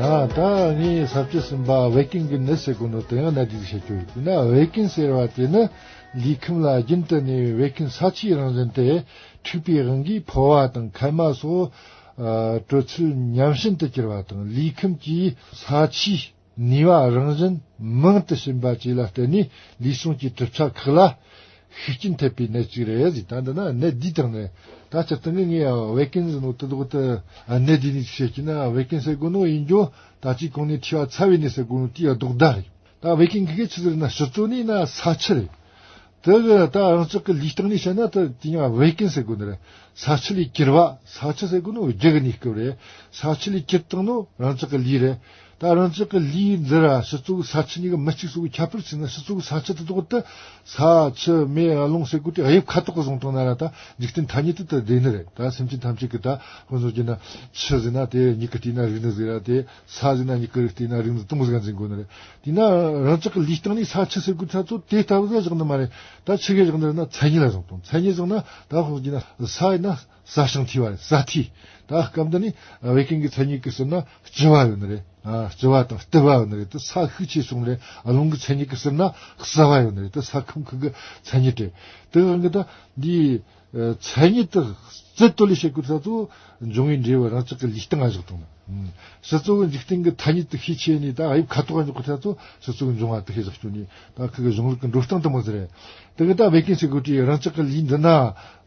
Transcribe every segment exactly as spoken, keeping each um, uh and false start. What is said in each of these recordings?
ཨ་ད་ངས་ས་བཅུ་གསུམ་པ་བད་ཀན་གྱི་ནད་ཟེར་གོ་ནོ་དེ་ཡང་གནད་བསྡུས་བཤད་རྒྱུ་ཡོད། དེ་ན་བད་ཀན་ཟེར་བ་དེ་ནི་ལུས་ཁམས་ལ་རྒྱུན་དུ་གནས་པའི་བད་ཀན་ས་ཆའི་རང་བཞིན་དེ་འཁྲུགས་པའི་དབང་གིས་ཕོ་བ་དང་མཁལ་མ་སོགས་ཨ་དྲོད་ཚད་ཉམས་ཞན་དུ་གྱུར་བ་དང་། ལུས་ཁམས་ཀྱི་ས་ཆའི་ནུས་པ་རང་བཞིན་མང་དུ་ཕྱིན་པ་བཅས་ལ་བརྟེན་ནས་ལུས་ཟུངས་ཀྱི་གྲུབ་ཆ་ཁག་ལ་ཤུགས་རྐྱེན་ཐེབས་པའི་ནད་ཅིག་རེད་ཟེར། ད་འདི་ན་ནད་འདིའི་སྟེང་ནས་ད་སྤྱིར་བཏང་གི་ངས་བད་ཀན་ཟེར་ནོ་དེ་དག་ཏུ་ནད་འདིའི་ནད་ཅིག་བཤད་ཀྱི་ན། བད་ཀན་ཟེར་གོ་ནོ་ཡིན་རྒྱུ་ད་ཅིག་གོང་ནས་མཁྲིས་པ་ཚ་བའི་ནད་ཟེར་གོ་ནོ་དེའི་ལྡོག་ཟླ་རེད། ད་བད་ཀན་གི་གི་ཆི་ཟེར་ན་ཕྱི་ཚོ་ནས་ན་ས་ཆུ་རེད། དེ་གི་ད་རང་ཅག་གི་ལུས་སྟེང་ནས་བཤད་ན་ད་དེ་ཡང་བད་ཀན་ཟེར་གོ་ནི་རེད། ས་ཆུ་ལས་གྱུར་པ། ས་ཆུ་ཟེར་གོ་ནོ་རྒྱུ་གི་གནས་སྐབས་རེད། ས་ཆུ་ལས་གྱུར་བཏང་ནོ་རང་ཅག་གི་ལུས་རེད། ད་རང་ཅག་གི་ལུས་འདི་ར་ཕྱི་ཚོ་གི་ས་ཆུ་གཉིས་ཀ་མི་གཅིག་སོ་གི་ཁྱད་པར་ཚིག་ན། ཕྱི་ཚོ་གི་ས་ཆུ་དེ་དག་ཏུ་ས་ཆུ་མེ་རླུང་ཟེར་གོ་དེ་དབྱིབས་ཁ་དོག་གི་བཟུང་བཏང་ན་ར་ད་འཇིག་རྟེན་ཐ་སྙད་དུ་ད་བསྡད་ནི་རེད། ད་སེམས་ཅན་ཐམས་ཅད་གི་ད་ཁོ་ཚོ་གི་ན་ཆུ་ཟེར་ན་དེ་མྱིག་གི་བལྟས་ན་རིག་ནི་ཟིག་ར། དེ་ས་ཟེར་ན་མྱིག་གི་བལྟས་ན་རིག་ནི་དེ་མོ་ཟིག་འཛིན་དགོས་ནི་རེད། དེས་ན་རང་ཅག་གི་ལུས་སྟེང་ནས་ས་ཆུ་ཟེར་དགོས་ཐ་ཚོ་དེ་ལྟ་བུ་ཟིག་བཞག་ནི་མ་རེད། ད་ཆི་གི་བཞག་ནི་རེད་ན་མཚན་ཉིད་ལ་བཟུང་དང་། མཚན་ཉིད་བཟུང་ན་ད་ཁོང་གི་ན་ས་ཡིན་ན་ས་ཞིང་འཐུས་པ་རེད། ས་འཐུས། ད་སྐབས་འདི་ནས་བད་ཀན་གི་མཚན་ཉིད་ཀྱི་ཟུར་ན་ལྕི་བ་ཡོད་ནི་རེད། ཨ་ལྕི་བ་དང་རྟུལ་བ་ཡོད་ནི་རེད། ད་ས་ཤུགས་ཆེ་སོང་རེད། རླུང་གི་མཚན་ཉིད་ཀྱི་ཟུར་ན་བསིལ་བ་ཡོད་ནི་རེད། ད་ས་ཁམས་ཁུ་གི་མཚན་ཉིད་རེད། དེ་གང་གི་ད་འདི། མཚན་ཉིད་དེ་རྩལ་བཏོན་ལས་བྱེད་དགོས་ས་ཚོ་འབྱུང་བའི་འབྲས་བུ་རང་ཅག་གི་ལུས་སྟེང་ང་བཞག་བཏང་ན། ཕྱི་ཚོ་གི་འཇིག་རྟེན་གྱི་ཐ་སྙད་དེ་ཤས་ཆེ་ནས་ད་དབྱིབས་ཁ་དོག་ག་འཇོག་གི་ཐ་ཚོ་ཕྱི་ཚོ་གི་འབྱུང་བ་དེ་ཤས་བཞག་བཅུག་ནས་ད་ཁུ་གི་གཞུང་ལུགས་ཀྱི་འགྲོ་སྟངས་དེ་མོ་ཟེར་རེད། དེ་གི་ད་བད་ཀན་ཟེར་གོ་དུས་རང་ཅག་གི་ལུས་འདི་ན་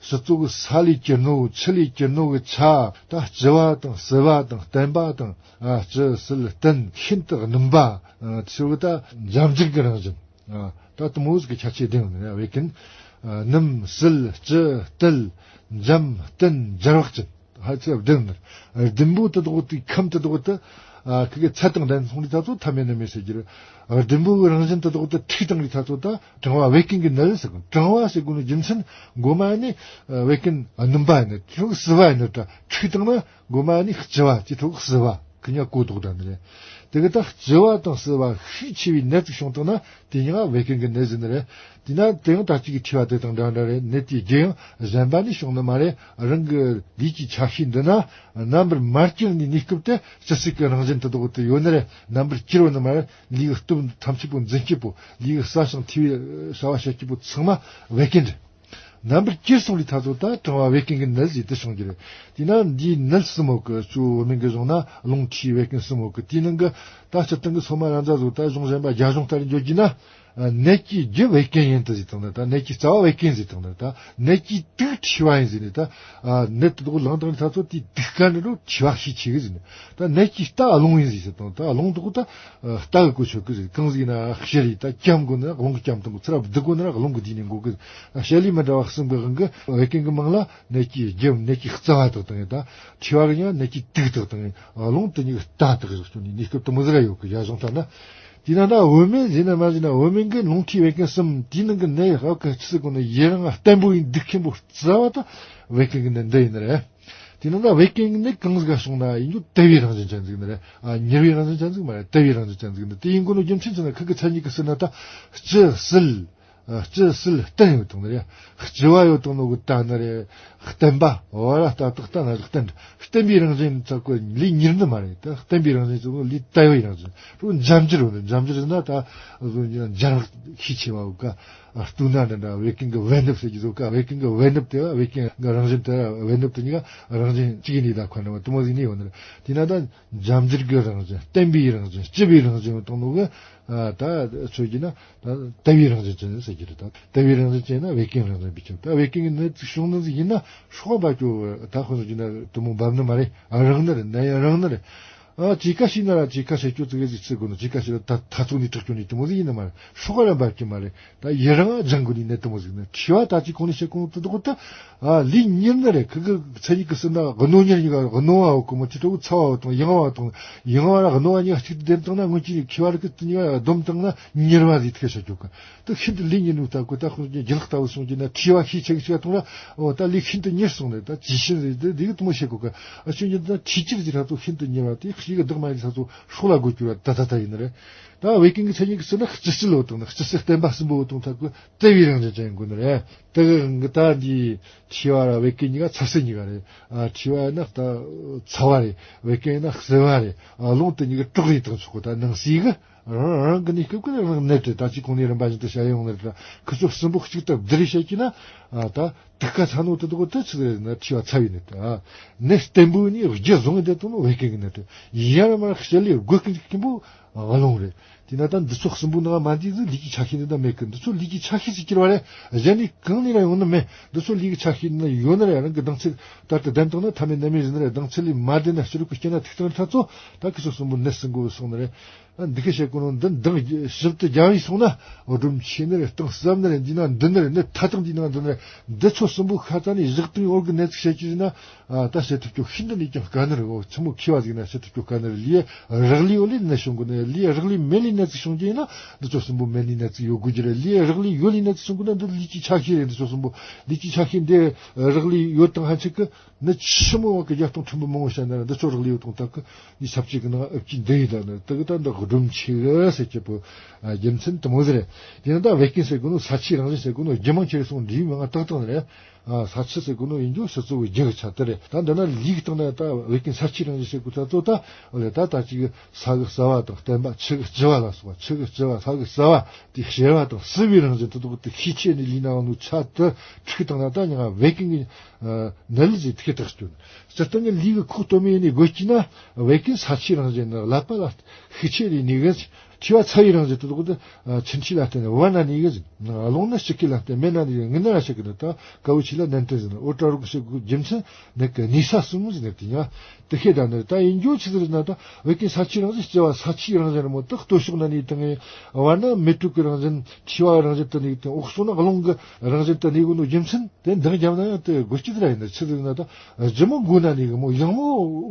ཕྱི་ཚོ་གི་ས་ལས་གྱུར་ནོ་ཆུ་ལས་གྱུར་ནོ་གི་ཆ་ད་ལྕི་བ་དང་བསིལ་བ་དང་བརྟན་པ་དང་ཨ་ལྕི་བསིལ་བརྟན་ཤིན་ཏུ་སྣུམ་པ་ཨ་ཆུ་གི་ད་འཇམ་འཇུག་གི་རང་བཞིན། ཨ་ད་དུ་མོ་ཟིག་གི་ཁྱད་ཆོས་ལྡན་ཡོད་ནི་རེད། བད་ཀན་ཨ་སྣུམ་བསིལ་ལྕི་བརྟན་འཇམ་བརྟན་འབྱར་བག་ཅན་ཧ་ཅང་ལྡན་ནི་རེད། ལྡུམ་བུ་དེ་དག་དེ་ཁམས་དེ་དག་དེ་ཨ་ཁི་གི་ཚད་དང་ལྡན་སོང་རི་ཐ་ཚོ་ཐ་མེད་ནི་མེད་ཟེར་གྱི་རེད། ལྡུམ་བུ་གི་རང་བཞིན་དེ་དག་དེ་འཁྲུགས་བཏང་རི་ཐ་ཚོ་ད་གྲང་བ་བད་ཀན་གི་ནད་ཟེར་གི། གྲང་བ་ཟེར་གོ་ནི་རྒྱུ་མཚན་མགོ་མ་ནི་བད་ཀན་སྣུམ་པ་ཡིན་ནི་ཁྲོ་གི་བསིལ་བ་ཡིན་ནི་ད་འཁྲུགས་བཏང་ན། མགོ་མ་ནི་ལྕི་བ་ཅི་ཐོག་བསིལ་བ་ཁི་ཉག་གོ་ཐོག་ད་ནི་རེད། དེ་གི་ད་ལྕི་བ་དང་བསིལ་བ་ཤས་ཆེ་བའི་ནད་ཅིག་བྱུང་བཏང་ན་དེ་ཉག་བད་ཀན་གི་ནད་ཟེར་ནི་རེད། དེས་ན་དེ་ཡང་ད་ཅིག་གི་མཁྲིས་པ་དེ་དང་འདྲ་འདྲ་རེད། ནད་དེའི་རྒྱུ་ཡང་གཞན་པ་ནས་བྱུང་ནི་མ་རེད། རང་གི་ལུས་ཀྱི་ཆ་ཤས་འདི་ན་རྣམ་པར་མ་གྱུར་ནས་གནས་སྐབས་དེ་སྤྱི་སྲིད་ཀྱི་རང་བཞིན་དེ་དག་དེ་ཡོད་ནི་རེད། རྣམ་པར་གྱུར་ཡོད་ནི་མ་རེད། ལུས་ཀྱི་སྟོབས་ཐམས་ཅད་པོ་འཛིན་སྤྱད་པོ་ལུས་ཀྱི་ས་ཞིང་ཐུ་བའི་བྱ་བ་བྱེད་སྤྱད་པོ་ཚང་མ་བད་ཀན་རེད། རྣམ་པར་གྱུར་སོང་རི་ཐ་ཚོ་ད་གྲང་བ་བད་ཀན་གི་ནད་ཟེར་དེ་བྱུང་གི་རེད། དེས་ན་འདིའི་ནད་གསུམ་པོ་གི་གཙོ་བོ་མིང་གི་བཟུང་ན་རླུང་མཁྲིས་བད་ཀན་གསུམ་པོ་གི་དེའི་ནང་གི་ད་སྤྱིར་བཏང་གི་སོ་མ་ར་མཛའ་བཟོ་ད་གཞུང་གཞན་པ་རྒྱ་གཞུང་ལྟར་འཇོག་རྒྱུ་ན། ནད་ཀྱི་རྒྱུ་བད་ཀན་ཡིན་དུ་ཟེར་བཏང་ནི་ད། ནད་ཀྱི་རྩ་བ་བད་ཀན་ཟེར་བཏང་ནི་ད། ནད་ཀྱི་དུག་མཁྲིས་པ་ཡིན་ཟེར་ནི་ད། ནད་དེ་དག་ལངས་བཏང་རི་ཐ་ཚོ་དེའི་དུག་ཀ་འདྲ་རུ་མཁྲིས་པ་ཤས་ཆེ་གི་ཟེར་ནི། ད་ནད་ཀྱི་རྟ་རླུང་ཡིན་ཟེར་ཟེར་དང་། ད་རླུང་དག་ད་རྟ་གི་གོ་ཆོད་གི་ཟེར། གང་ཟིག་ན་ཤི་རི་ད་སྐམ་དགོས་ན་རླུང་གི་སྐམ་དང་། ཚུར་བསྡུ་དགོས་ན་རླུང་གི་བསྡུས་ནས་འགོ་གི། བྱེད་ལས་མི་འདྲ་བ་གསུམ་གི་དབང་གི་བད་ཀན་གི་མིང་ལ་ནད་ཀྱི་རྒྱུ་ནད་ཀྱི་རྩ་བ་དག་དང་ཡིན། ད་མཁྲིས་པ་གི་ཡང་ནད་ཀྱི་དུག་དག་དང་ཡིན། རླུང་དེ་གཉིས་ཀྱི་རྟ་དག་ཟེར་ནི་གནས་སྐབས་དེ་མོ་ཟིག་ར་ཡོད་གི་རྒྱ་གཞུང་ལྟར་ན། དེས་ན་ད་བོད་སྨན་ཟེར་ན་མ་ཟེར་ན་བོད་སྨན་གི་རླུང་མཁྲིས་བད་ཀན་གསུམ་དེའི་ནང་གི་ནད་ཡག་གི་ཆི་ཟེར་གོ་ནི་ཡི་རང་བརྟན་པོ་ཡིན་སྡུག་མཁན་པོ་རྩ་བ་ད་བད་ཀན་གི་ནད་འདི་ཡིན་ནི་རེད། དེ་ནི་ད་བད་ཀན་ནི་གང་ཟིག་ག་བྱུང་ན་ཡིན་རྒྱུ་དལ་བའི་རང་བཞིན་ཅན་ཟིག་ནི་རེད། ཨ་མྱུར་བའི་རང་བཞིན་ཅན་ཟིག་མ་རེད། དལ་བའི་རང་བཞིན་ཅན་ཟིག་ནི། དེ་ཡིན་དགོས་ནོ་རྒྱུ་མཚན་ཅི་ན་ཁི་གི་མཚན་ཉིད་ཀྱི་ཟེར་ན་ད་ལྕི་བསིལ། ཨ་ལྕི་བསིལ་བརྟན་ཡོད་དང་ནི་རེད། ལྕི་བ་ཡོད་དང་ནོ་གི་ད་ནི་རེད། བརྟན་པ་བ་ར་ལྟ་དག་ལྟ་ན་བརྟན། བརྟན་པའི་རང་བཞིན་ཚ་གོ་ལས་མྱུར་ནི་མ་རེད། ད་བརྟན་པའི་རང་བཞིན་ཚ་གོ་ལས་དལ་བའི་རང་བཞིན་རུ་འཇམ་འཇུར་ཡོད་ནི། འཇམ་འཇུར་ཟེར་ན་ད་འཇམ་ཤས་ཆེ་བ་གི་ལྟུང་ན་འདྲ་འདྲ་བད་ཀན་གི་བད་ནུབ་ཟེར་གྱི་འདུག་ག། བད་ཀན་གི་བད་ནུབ་དེ་བད་ཀན་གི་རང་བཞིན་དེ་བད་ནུབ་དེ་གཉིས་ཀ་རང་བཞིན་གཅིག་ཡིན་ནི་ད་ཁོ་ན་བ་དུ་མོ་ཟིག་ནི་ཡོད་ནི་རེད། དེས་ན་ད་འཇམ་འཇུར་གྱི་རང་བཞིན་བརྟན་པའི་རང་བཞིན་ལྕི་བའི་རང་བཞིན་ཡོད་དང་ནོ་གི་ད་ཚོད་ཀྱི་ན་ད་དལ་བའི་རང་བཞིན་ཅན་ཟེར་གྱི་རེད། ད་དལ་བའི་རང་བཞིན་ཅན་ན་བད་ཀན་རང་བཞིན་པའི་ཁྱབ། ད་བད་ཀན་གྱི་ནད་ཅིག་བྱུང་ནི་ཟིག་ཡིན་ན་སྲོག་ག་འབབ་རྒྱུ་ད་ཁོ་ཚོ་གྱི་ན་དུ་མོ་འབབ་ནི་མ་རེད། ཨ་རང་ནི་རེད། ན་ཡང་རང་ནི་རེད། ཨ་ཅི་ཀ་ཤི་ན་ར་ཅི་ཀ་ཤི་སྐྱོ་ཙི་གེ་ཟིག་ཚིག་དགོས་ནོ། ཅི་ཀ་ཤི་ལ་ད་ད་ཚོགས་ནི་དྲག་སྐྱོ་ནི་དུ་མོ་ཟིག་ཡིན་ནི་མ་རེད། སྲོག་ག་ར་འབབ་ཀྱི་མ་རེད། ད་ཡི་རང་ཨ་ལྗང་གོ་ནི་ནད་དུ་མོ་ཟིག་ནི་མཁྲིས་པ་ད་ཅི་གོང་ནས་བཤད་གོང་དུ་དུ་གོ་ད། ཨ་ལུས་མྱུར་ནི་རེད། ཁི་གི་མཚན་ཉིད་ཀྱི་ཟེར་ན་རྣོ་མྱུར་ཡིན་ག། རྣོ་བ་གོ་མོ་ཅི་ཐོག་ཚ་བ་དང་ཡང་བ་དང་ཡང་བ་ར་རྣོ་བ་གཉིས་ཀ་གཅིག་ཏུ་ལྡན་བཏང་ན་སྔོན་གྱི་མཁྲིས་པ་རིགས་ཀྱི་གཉིས་ཀ་སྡོམ་བཏང་ན་མྱུར་བ་ཟིག་ཐུག་བྱ་རྒྱུ་ག། ད་ཤིན་ཏུ་ལུས་མྱུར་ནུ་ལྟ་གོ། ད་ཁོ་རྒྱུ་ལག་ལྟ་བུ་སོང་གྱི་ན་མཁྲིས་པ་ཤས་ཆེ་གི་ཆེ་ག་གཏོང་ན་འོ་ད་ལུས་ཤིན་ཏུ་མྱུར་སོང་ནས་ད་ཇི་ཤིན་ཟིག་དེ་དེ་གི་དུ་མོ་བཤད་གོ་ག། ཨ་ཤུན་གྱི་ད་མཁྲིས་ཀྱི་ཟིག་ལྷ་ཚོ་ཤིན་ཏུ་མྱུར་བ་དེ། ཅིག་གི་བདག་མ་ཡིན་ས་ཚོ་སྲོག་ལ་རྒོལ་གྱུར་བ་ད་ད་ད་ཡིན་ནི་རེད། ད་བད་ཀན་གྱི་མཚན་ཉིད་ཀྱི་ཟེར་ན་སྤྱི་སྤྱི་ལོ་དང་ནི་སྤྱི་སྤྱི་བརྟན་པ་གསུམ་པོ་དང་ཐག་གི་དེ་བའི་རང་བཞིན་ཅན་ཡིན་དགོས་ནི་རེད། དེ་གི་ད་འདི་མཁྲིས་པ་ར་བད་ཀན་གཉིས་ཀ་ཚ་སེ་གཉིས་ཀ་རེད། ཨ་མཁྲིས་པ་ཡིན་ན་ད་ཚ་བ་རེད། བད་ཀན་ཡིན་ན་བསིལ་བ་རེད། ཨ་རླུང་དེ་གཉིས་ཀ་གྲོགས་རེད་དང་ཆོག་གོ། ད་ནང་གསེས་གི་རང་རང་གི་ནི་སྐབས་ཀྱི་རང་ནད་དེ་ད་ཅི་གོང་ནས་རིམ་པ་བཞིན་དུ་བཤད་ཡོང་ནི་རེད། ད་ཁི་ཚོ་གསུམ་པོ་གཅིག་ལྟར་བསྡུར་བྱེད་ཀྱི་ན་ཨ་ད། དུག་ཁ་ཚ་ནོ་དེ་དག་དེ་ཆི་ཟེར་ན་མཁྲིས་པ་ཚ་བའི་ནད་དེ། ནད་བརྟན་པོ་ནི་རྒྱུ་བཟུང་བསྡད་དོ་ནོ་བད་ཀན་གྱི་ནད་དེ། ཡར་མར་ཞི་ལུའི་སྒོ་ཀུན་གྱི་སྐྱིན་པོ་རླུང་རེད། དེ་ན་ད་འདི་ཚོ་གསུམ་པོ་ནང་མ་འདི་ཚོ་ལུས་ཀྱི་ཆ་ཤས་འདི་ད་མེད་གི། འདི་ཚོ་ལུས་ཀྱི་ཆ་ཤས་སུ་གྱུར་བ་རེད། གཞན་ནི་གང་ནས་ཡང་ཡོང་ནི་མེད། འདི་ཚོ་ལུས་ཀྱི་ཆ་ཤས་ནི་ཡོད་ན་རེད། རང་གི་ལྡང་ཚད་ལྟར་དུ་ལྡན་དང་ན་ཐ་མའི་ནད་མེད་ཟིན་ན་རེད། ལྡང་ཚད་ལས་མ་ལྡན་ན་ཕྱི་རོལ་གྱི་རྐྱེན་ན་ཐུག་དང་ཐ་ཚོ་ད་ཁི་ཚོ་གསུམ་པོ་ནད་སྲིན་མགོ་སོང་ནི་རེད། འདི་ག་བཤད་གོ་ནོ་འདི་འདང་ཞིབ་ཏུ་རྒྱབ་ཡིན་སོང་ན། སྒྲུབ་ཆེ་ནི་རེད། གཏིང་ཟབ་ནི་རེད། འདི་ན་འདི་ནི་རེད། ནི་ཐ་དང་འདི་ན་འདི་ནི་རེད། འདི་ཚོ་གསུམ་པོ་ཁ་ཙ་ནས་བཞག་སྟེ་འོར་གི་གནས་ཚུལ་བཤད་ཀྱི་ཡིན་ན། ད་བཤད་ཐུབ་རྒྱུ་ཤིན་ཏུ་ནས་ཀྱང་དཀའ་ནི་རེད། འོ་ཚད་མོ་མཁས་པ་ཟིག་ན་བཤད་ཐུབ་རྒྱུ་དཀའ་ནི་རེད། ལུས་རག་ལས་ཡོད་ལས་ནད་བྱུང་གི་ནི། ལུས་རག་ལས་མེད་ལས་ནད་ཅིག་བྱུང་རྒྱུ་ཡིན་ན་འདི་ཚོ་གསུམ་པོ་མེད་ལས་ནད་ཅིག་ཡོད་དགོས་ཀྱི་རེད། ལུས་རག་ལས་ཡོད་ལས་ནད་ཅིག་བྱུང་གི་ན་འདི་ལུས་ཀྱི་ཆ་ཤས་རེད། འདི་ཚོ་གསུམ་པོ་ལུས་ཀྱི་ཆ་ཤས་འདི་རག་ལས་ཡོད་དང་ཧ་ཆེ་གི་ནི་ཆི་མོ་བ་གི་རྒྱ་སྟོང་ཕྲན་བུ་མང་བོ་བཤད་ན་ར་འདི་ཚོ་རག་ལས་ཡོད་དང་ད་གི་ནི་ས་བཅད་གི་ནང་ཨབ་ཀྱི་འདི་ཡི་ད་ནི་དེ་གི་ད་འདི་སྒྲུབ་ཆེ་གི་ཟེར་གྱི་པོ་རྒྱུ་མཚན་དུ་མོ་ཟེར་རེད། དེ་ནི་ད་བད་ཀན་ཟེར་གོ་ནོ་ས་ཆའི་རང་བཞིན་ཟེར་གོ་ནོ་རྒྱུ་མང་ཆེ་སོང་འདྲིས་མི་ང་ཏག་ཏག་ནི་རེད། ས་ཆུ་ཟེར་གོ་ནོ་ཡིན་རྒྱུ་ཕྱི་ཚུལ་གྱི་རྒྱུ་གི་ཆ་དེ་རེད། ད་འདི་ན་ལུས་ཀྱི་སྟེང་ན་ད་བད་ཀན་ས་ཆའི་རང་བཞིན་ཟེར་གོ་ད་ཚོ་ད་ཨོ་ལེ་ད་ད་ཅིག་ས་གི་ཟ་བ་དང་བརྟན་པ། ཆུ་གི་ལྕི་བ་ལ་སོགས་པ། ཆུ་གི་ལྕི་བ། ས་གི་ཟ་བ། དེ་གཤེར་བ་དང་བསིལ་བའི་རང་བཞིན་དུ་དོགས་ཏེ་ཤས་ཆེ་ནས་ལུས་ན་ནོ་ཆ་དུ་འཁྲུག་བཏང་ན་ད་མྱང་ང་བད་ཀན་གྱི་ནད་ལུགས་ཟེར་ཐུག་ཐག་གཅོད། སྤྱིར་བཏང་གི་ལུས་ཀྱི་ཁོག་སྟོད་སྨད་ནས་བགོས་ཀྱིས་ན་བད་ཀན་ས་ཆའི་རང་བཞིན་ནི་ཀླད་པ་ལ་ཤས་ཆེ་རེ་ནུས་གི། མཁྲིས་པ་ཚ་བའི་རང་བཞིན་དུ་དོགས་ཏེ་ཆུ་འཁྲིས་ལ་བརྟེན་ནས་བར་ན་ནུས་གི། རླུང་ནི་ལྕི་སྐད་ལ་བརྟེན་མེ་ན་ནུས་གི། རྔུལ་ནི་ར་ཤ་གི་ནི་ད་ཀ་བོ་ཆི་ལ་ནན་ཏན་ཟེར་ན་འོ་ཏྲ་རོག་གི་ཤ་གི་རྒྱུ་མཚན་ནི་གི་ནུས་ས་གསུམ་ཟེར་ནས་དེ་ཡང་དེ་ཤེས་ད་ནི་ད་ཡིན་རྒྱུ་ཆི་ཟེར་ན་ད་བད་ཀན་ས་ཆའི་རང་བཞིན། ལྕི་བ་ས་ཆའི་རང་བཞིན་རེད་མོ། ད་སྟོད་ཕྱོགས་ན་ནུས་དང་བར་ན་མེ་དྲོད་ཀྱི་རང་བཞིན། མཁྲིས་པ་རང་བཞིན་དུ་ནུས་དང་འོག་སོང་ན་རླུང་གི་རང་བཞིན་དུ་ནུས་གོ་ནོ་རྒྱུ་མཚན། དེ་འདང་རྒྱབ་ན་ཡང་དེ་དགོས་ཀྱི་ར་ཡིན་ན་ཆི་ཟེར་ན་ད་ལྗིད་མོ་མགོ་ན་ནི་གི་མོ། ཡང་མོ་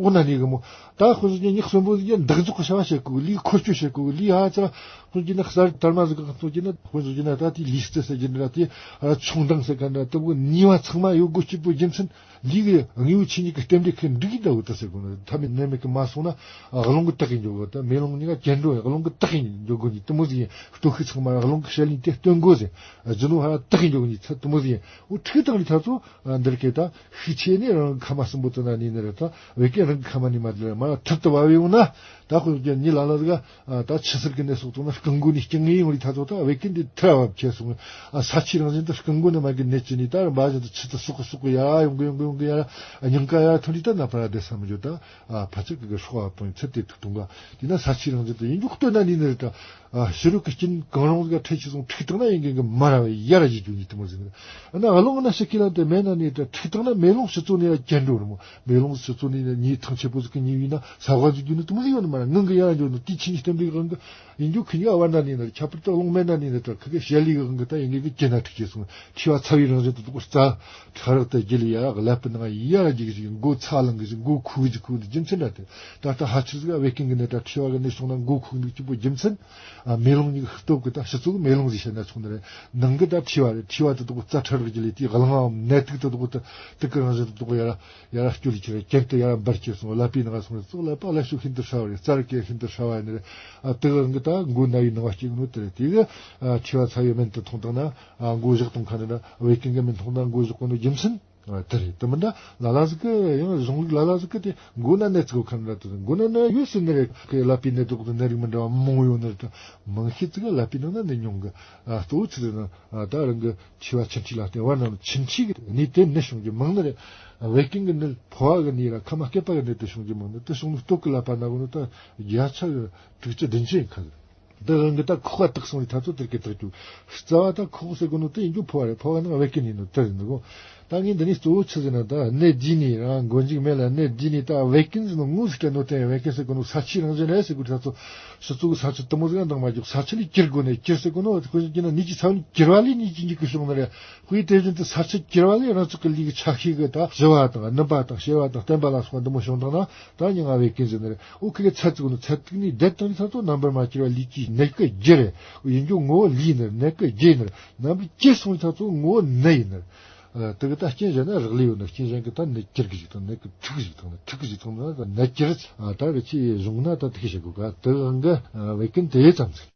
འོག་ན་ནི་གི་མོ། ད་ཁོ་ཚོ་གི་ཉི་གསོན་པོ་ཟིག་གི་འདག་འཛུགས་ཀྱི་བྱ་བ་བྱེད་དགོས། ལུས་འཁོར་སྐྱོད་བྱེད་དགོས། ལུས་ཧ་ཅང་ཁོ་གི་ནི་གསར་དར་མ་ཟིག་གི་ཁོ་གི་ནི་ཁོ་ཚོ་གི་ན་ད་དེ་ལུས་རྩལ་ཟེར་གྱི་འདྲ། དེ་ཆུང་འདང་ཟེར་ག་འདྲ། དེ་བོ་ནུས་པ་ཚང་མ་ཡོད་དགོས་ཀྱི་པོ་རྒྱུ་མཚན་ལུས་ཀྱི་དངོས་པོ་ཆོས་ཉིད་ཀྱི་རྟེན་འབྲེལ་ཁོས་འགྲིག་གི་འདྲ་བོ་ད་ཟེར་དགོས་ན། ཐ་མའི་ནད་མེད་ཀྱི་མ་སོང་ན་རླུང་གི་རྟགས་ཀྱི་འཇོག་གོ། ད་མེ་རླུང་གཉིས་ཀ་གྱེན་འགྲོ་རླུང་གི་རྟགས་ཀྱི་འཇོག་གོ་ནི་དེ་མོ་ཟིག་ཡིན། སྟོབས་ཤུགས་ཚང་མ་རླུང་གི་བྱེད་ལས་དེ་སྟོན་དགོས་ཟེར། རྒྱུ་ནོར་ཧ་རྟགས་ཀྱི་འཇོག་གོ་ནི་ཚད་དེ་མོ་ཟིག་ཡིན། འོ་འཁྲུག་བཏང་ནི་ད་ཚོ། འདིར་སྐད་ད་ཤས་ཆེ་ནས་རང་གི་ཁ་མ་གསུམ་པོ་དུ་ན་ནི་ནི་རེད། ད་བད་ཀན་རང་གི་ཁ་མ་ནི་མ་དེ་ལ་མ་ཐུབ་ཏུ་བབས་ཡོང་ན་ད་ཁོ་ཀྱི་ནི་ལ་ལ་ཟིག་ད་ཆུ་སེར་གི་ནད་སོགས་དང་ན་རྐང་མགོ་ནས་རྐྱང་ངེས་ཡོང་རི་ད་ཚོ་ད་བད་ཀན་འདི་ཐུར་བབས་ཁྱེར་སོང་། ས་ཆའི་རང་བཞིན་དུ་རྐང་མགོ་ནས་མ་གི་ནད་ཅི་ནི་ད་རིམ་པ་བཞིན་དུ་ཆུ་དུ་སོག་གི་སོག་གི་ཡ་ཡོང་གི་ཡོང་གི་ཡོང་གི་ཡ་སྙིང་ག་ཡ་ཐོན་རི་ད་ན་པ་ར་བསྡད་ས་མི་འཇོག་ད་ཕ་ཆག་གི་སྲོག་བ་པོ་ཚེ་དེ་ཐུག་གཏོང་ག་དེ་ན་ས་ཆའི་རང་བཞིན་དུ་ཡིན་རྒྱུ་ལྟོས་ན་ནི་ནི་རེད་ད། ཕྱི་རོལ་གྱི་རྐྱེན་གང་རུང་ག་འཕྲད་ཆེ་སོང་འཁྲུག་བཏང་ན་ཡིན་གི་མ་ར་བའི་ཡ་ར་ཡི་རྒྱུ་ཉིད་དུ་མོ་ཟིན་རེད། ཨ་ན་རླུང་ན་ཤི་ཁི་ལ་དེ་མེད་ན་ནི་དེ་འཁྲུག་བཏང་ན་མེ་རླུང་ཕྱི་ཚོ་ནས་ཡ་གྱེན་འགྲོ་རུ་མོ། མེ་རླུང་ཕྱི་ཚོ་ནས་ཡ་ཉི་ཐང་ཆེ་པོ་ཟིག་གི་ཉི་བའི་ན་ས་བ་ཟིག་རྒྱུ་ནི་དུ་མོ་ཟིག་ཡོད་ནི་མ་ར་ངང་གི་ཡ་ར་འགྱོ་ནི་དེ་ཆི་ཉི་སྟོན་པའི་དབང་གི་ཡིན་རྒྱུ་ཁི་ཉི་ཨ་བར་ན་ནི་ནི་ཁྱད་པར་དུ་རླུང་མེད་ན་ནི་ནི་དྲ་ཁི་གི་བྱེད་ལས་གི་དབང་གི་ད་ཡིན་གི་གི་གྱེན་ན་འཁྲུག་ཆེ་སོང་། མཁྲིས་པ་ཚ་བའི་རང་བཞིན་དུ་དུ་གོ་རྩ་ཁྲ་རག་ཏུ་རྒྱུ་ལས་ཡ་ར་ཀླད་པའི་ནང་ཡ་ར་རྒྱུ་གི་ཞིག་མགོ་ཚ་ལང་གི་ཞིག་མགོ་ཁུག་གི་ཞིག་ཁུག་ནི་རྒྱུ་མཚན་འདྲ་དེ་ད་ལྟ་ཧ་ཆི་ཟིག་བད་ཀན་གི་ནད་དྲ་མཁྲིས་པ་གི་ནད་བྱུང་ན་མགོ་ཁུག་ནི་གཅིག་པོ་རྒྱུ་མཚན། མེ་རླུང་གཉིས་ཀྱི་སྟོབས་ཀྱིས་ད་ཕྱི་ཚུལ་གྱི་མེ་རླུང་ཟིག་བཤད་ན་ཆོག་ནི་རེད། ནང་གི་ད་མཁྲིས་པ་རེད། མཁྲིས་པ་དེ་དག་རྩ་ཁྲ་རག་གི་ལས་དེའི་གླང་བ་ནད་དུག་དེ་དག་དེ་དུག་གི་རང་བཞིན་དེ་དག་ཡར་ཡར་སྐྱོད་ལས་ཁྱེར་གྱེན་དུ་ཡར་འབར་གྱི་སོང་། ཀླད་པའི་ནང་སོང་རེད། གཙུག་ལག་པ་ཀླད་ཤོད་ཤིན་ཏུ་ཧྲ་བ་རེད། རྩ་རུ་སྐྱེ་ཤིན་ཏུ་ཧྲ་བ་ཡིན་ནི་རེད། ཨ་དེ་གི་གི་ད་མགོ་ན་བའི་ནང་བ་སྐྱེ་གི་ནོ་དེ་རེད། དེ་གི་མཁྲིས་པ་ཚ་བའི་སྨན་དེ་འཐུང་བཏང་ན་མགོ་བཞག་གཏོང་ཁ་ནི་ན་བད་ཀན་གི་སྨན་འཐུང་ན་མགོ་བཞག་གོ་ནོ་རྒྱུ་མཚན། ཨ་དེ་རེད། དེ་མིན་ད་ལ་ལ་ཟིག་གི་ཡང་གཞུང་ལུགས་ལ་ལ་ཟིག་གི་དེ་མགོ་ན་ནད་ཚིག་གོ་ཁ་ན་ར་དེ་མགོ་ན་ན་ཡོད་ཟེར་ནི་རེད། ཀླད་པའི་ནད་དུག་དང་ནད་རིགས་མི་འདྲ་བ་མང་ཡོད་ནི་རེད། ད་མང་ཤས་ཚིག་ཀླད་པའི་ནང་ན་ནད་ཉུང་གི། ཨ་གཙོ་བོ་ཚིག་ཟེར་ན་ཨ་ད་རང་གི་མཁྲིས་པ་ཆུ་འཁྲིས་ལ་བརྟེན་བར་ན་ཆུ་འཁྲིས་གི་ནད་དེ་ནད་བྱུང་རྒྱུ་མང་ནི་རེད། བད་ཀན་གི་ནད་ཕོ་བ་གི་ནད་ར་ཁ་མ་སྐེད་པ་གི་ནད་དེ་བྱུང་རྒྱུ་མང་ནི་དེ་བྱུང་ནི་སྟོད་གི་ཀླད་པ་ན་གོ་ནི་ད་བརྒྱ་ཆ་གི་དྲུག་ཅུ་བདུན་ཅུ་ཡིན་ཁ་ཟིག་འདི་རང་གི་ད་ཁོག་པ་བཏགས་སོང་བའི་ཐ་ཚོ་དེར་གི་དྲག་རྒྱུ། རྩ་བ་ད་ཁོག་ཟེར་གོ་ནོ་དེ་ཡིན་རྒྱུ་ཕོ་བ་རེད། ཕོ་བ་ནི་བད་ཀན་ཡིན་ནོ་དེ་རེད་འདུག་གོ། ད་ངས་འདི་ནས་གཙོ་བོ་ཆི་ཟེར་ན་ད་ནད་བརྒྱུད་ནས་རང་མགོ་མཇུག་སྨད་ལ་ནད་བརྒྱུད་ནས་ད་བད་ཀན་ཟེར་ནོ་དངོས་སུ་སྤྲད་ནོ་དེ་བད་ཀན་ཟེར་གོ་ནོ་ས་ཆའི་རང་བཞིན་རེད་ཟེར་གོ་ཐ་ཚོ། ཕྱི་ཚུལ་གི་ས་ཆུ་དུ་མོ་ཟིག་འདང་མ་རྒྱུག་ས་ཆུ་ལས་གྱུར་དགོས་ནས་གྱུར་ཟེར་གོ་ནོ་དེ་ཁོ་ཚོ་གྱུར་ན་ནད་ཀྱི་ས་བོན་གྱུར་བ་ལས་ནད་ཀྱི་མྱུ་གུ་བྱུང་ནི་རེད། དཔེ་དེ་བཞིན་དུ་ས་ཆུ་གྱུར་པ་ལས་རང་ཅག་གི་ལུས་ཀྱི་ཆ་ཤས་ཀྱི་ད་ཞི་བ་དང་སྣུམ་པ་དང་གཤེར་བ་དང་བརྟན་པ་ལ་སོགས་པ་འདི་མོ་བྱུང་དང་ན་ད་མྱང་ང་བད་ཀན་ཟེར་ནི་རེད། འོ་ཁི་གི་ཚད་བཙུགས་ནི་ཚད་ཐིག་ནི་བསྡད་དང་རི་ས་ཚོ་རྣམ་པར་མ་གྱུར་པ་ལུས་ཀྱི་ནད་ཀྱི་རྒྱུ་རེད། ཡིན་རྒྱུ་ངོ་བོ་ལུས་ནི་རེད། ནད་ཀྱི་རྒྱུ་ཡིན་ནི་རེད། རྣམ་པར་གྱུར་སོང་རི་ས་ཚོ་ངོ་བོ་ནད་ཡིན་ནི་རེད། ཨ། དེ་གི་ད་རྐྱེན་གཞན་ན་རག་ལས་ཡོད་ན། རྐྱེན་གཞན་གི་ད་ནད་གྱུར་གི་ཞིག་དང་། ནད་གི་འཁྲུག་གི་ཞིག་དང་། འཁྲུག་གི་ཞིག་དང་ན་ད་ནད་གྱུར། ཨ། ད་གི་ཆི་བྱུང་ན་ད་དེ་གི་བྱེད་དགོས་ག། དེ་གི་དབང་གི། ཨ། བད་ཀན་དེ་ཙམ་ཟིག།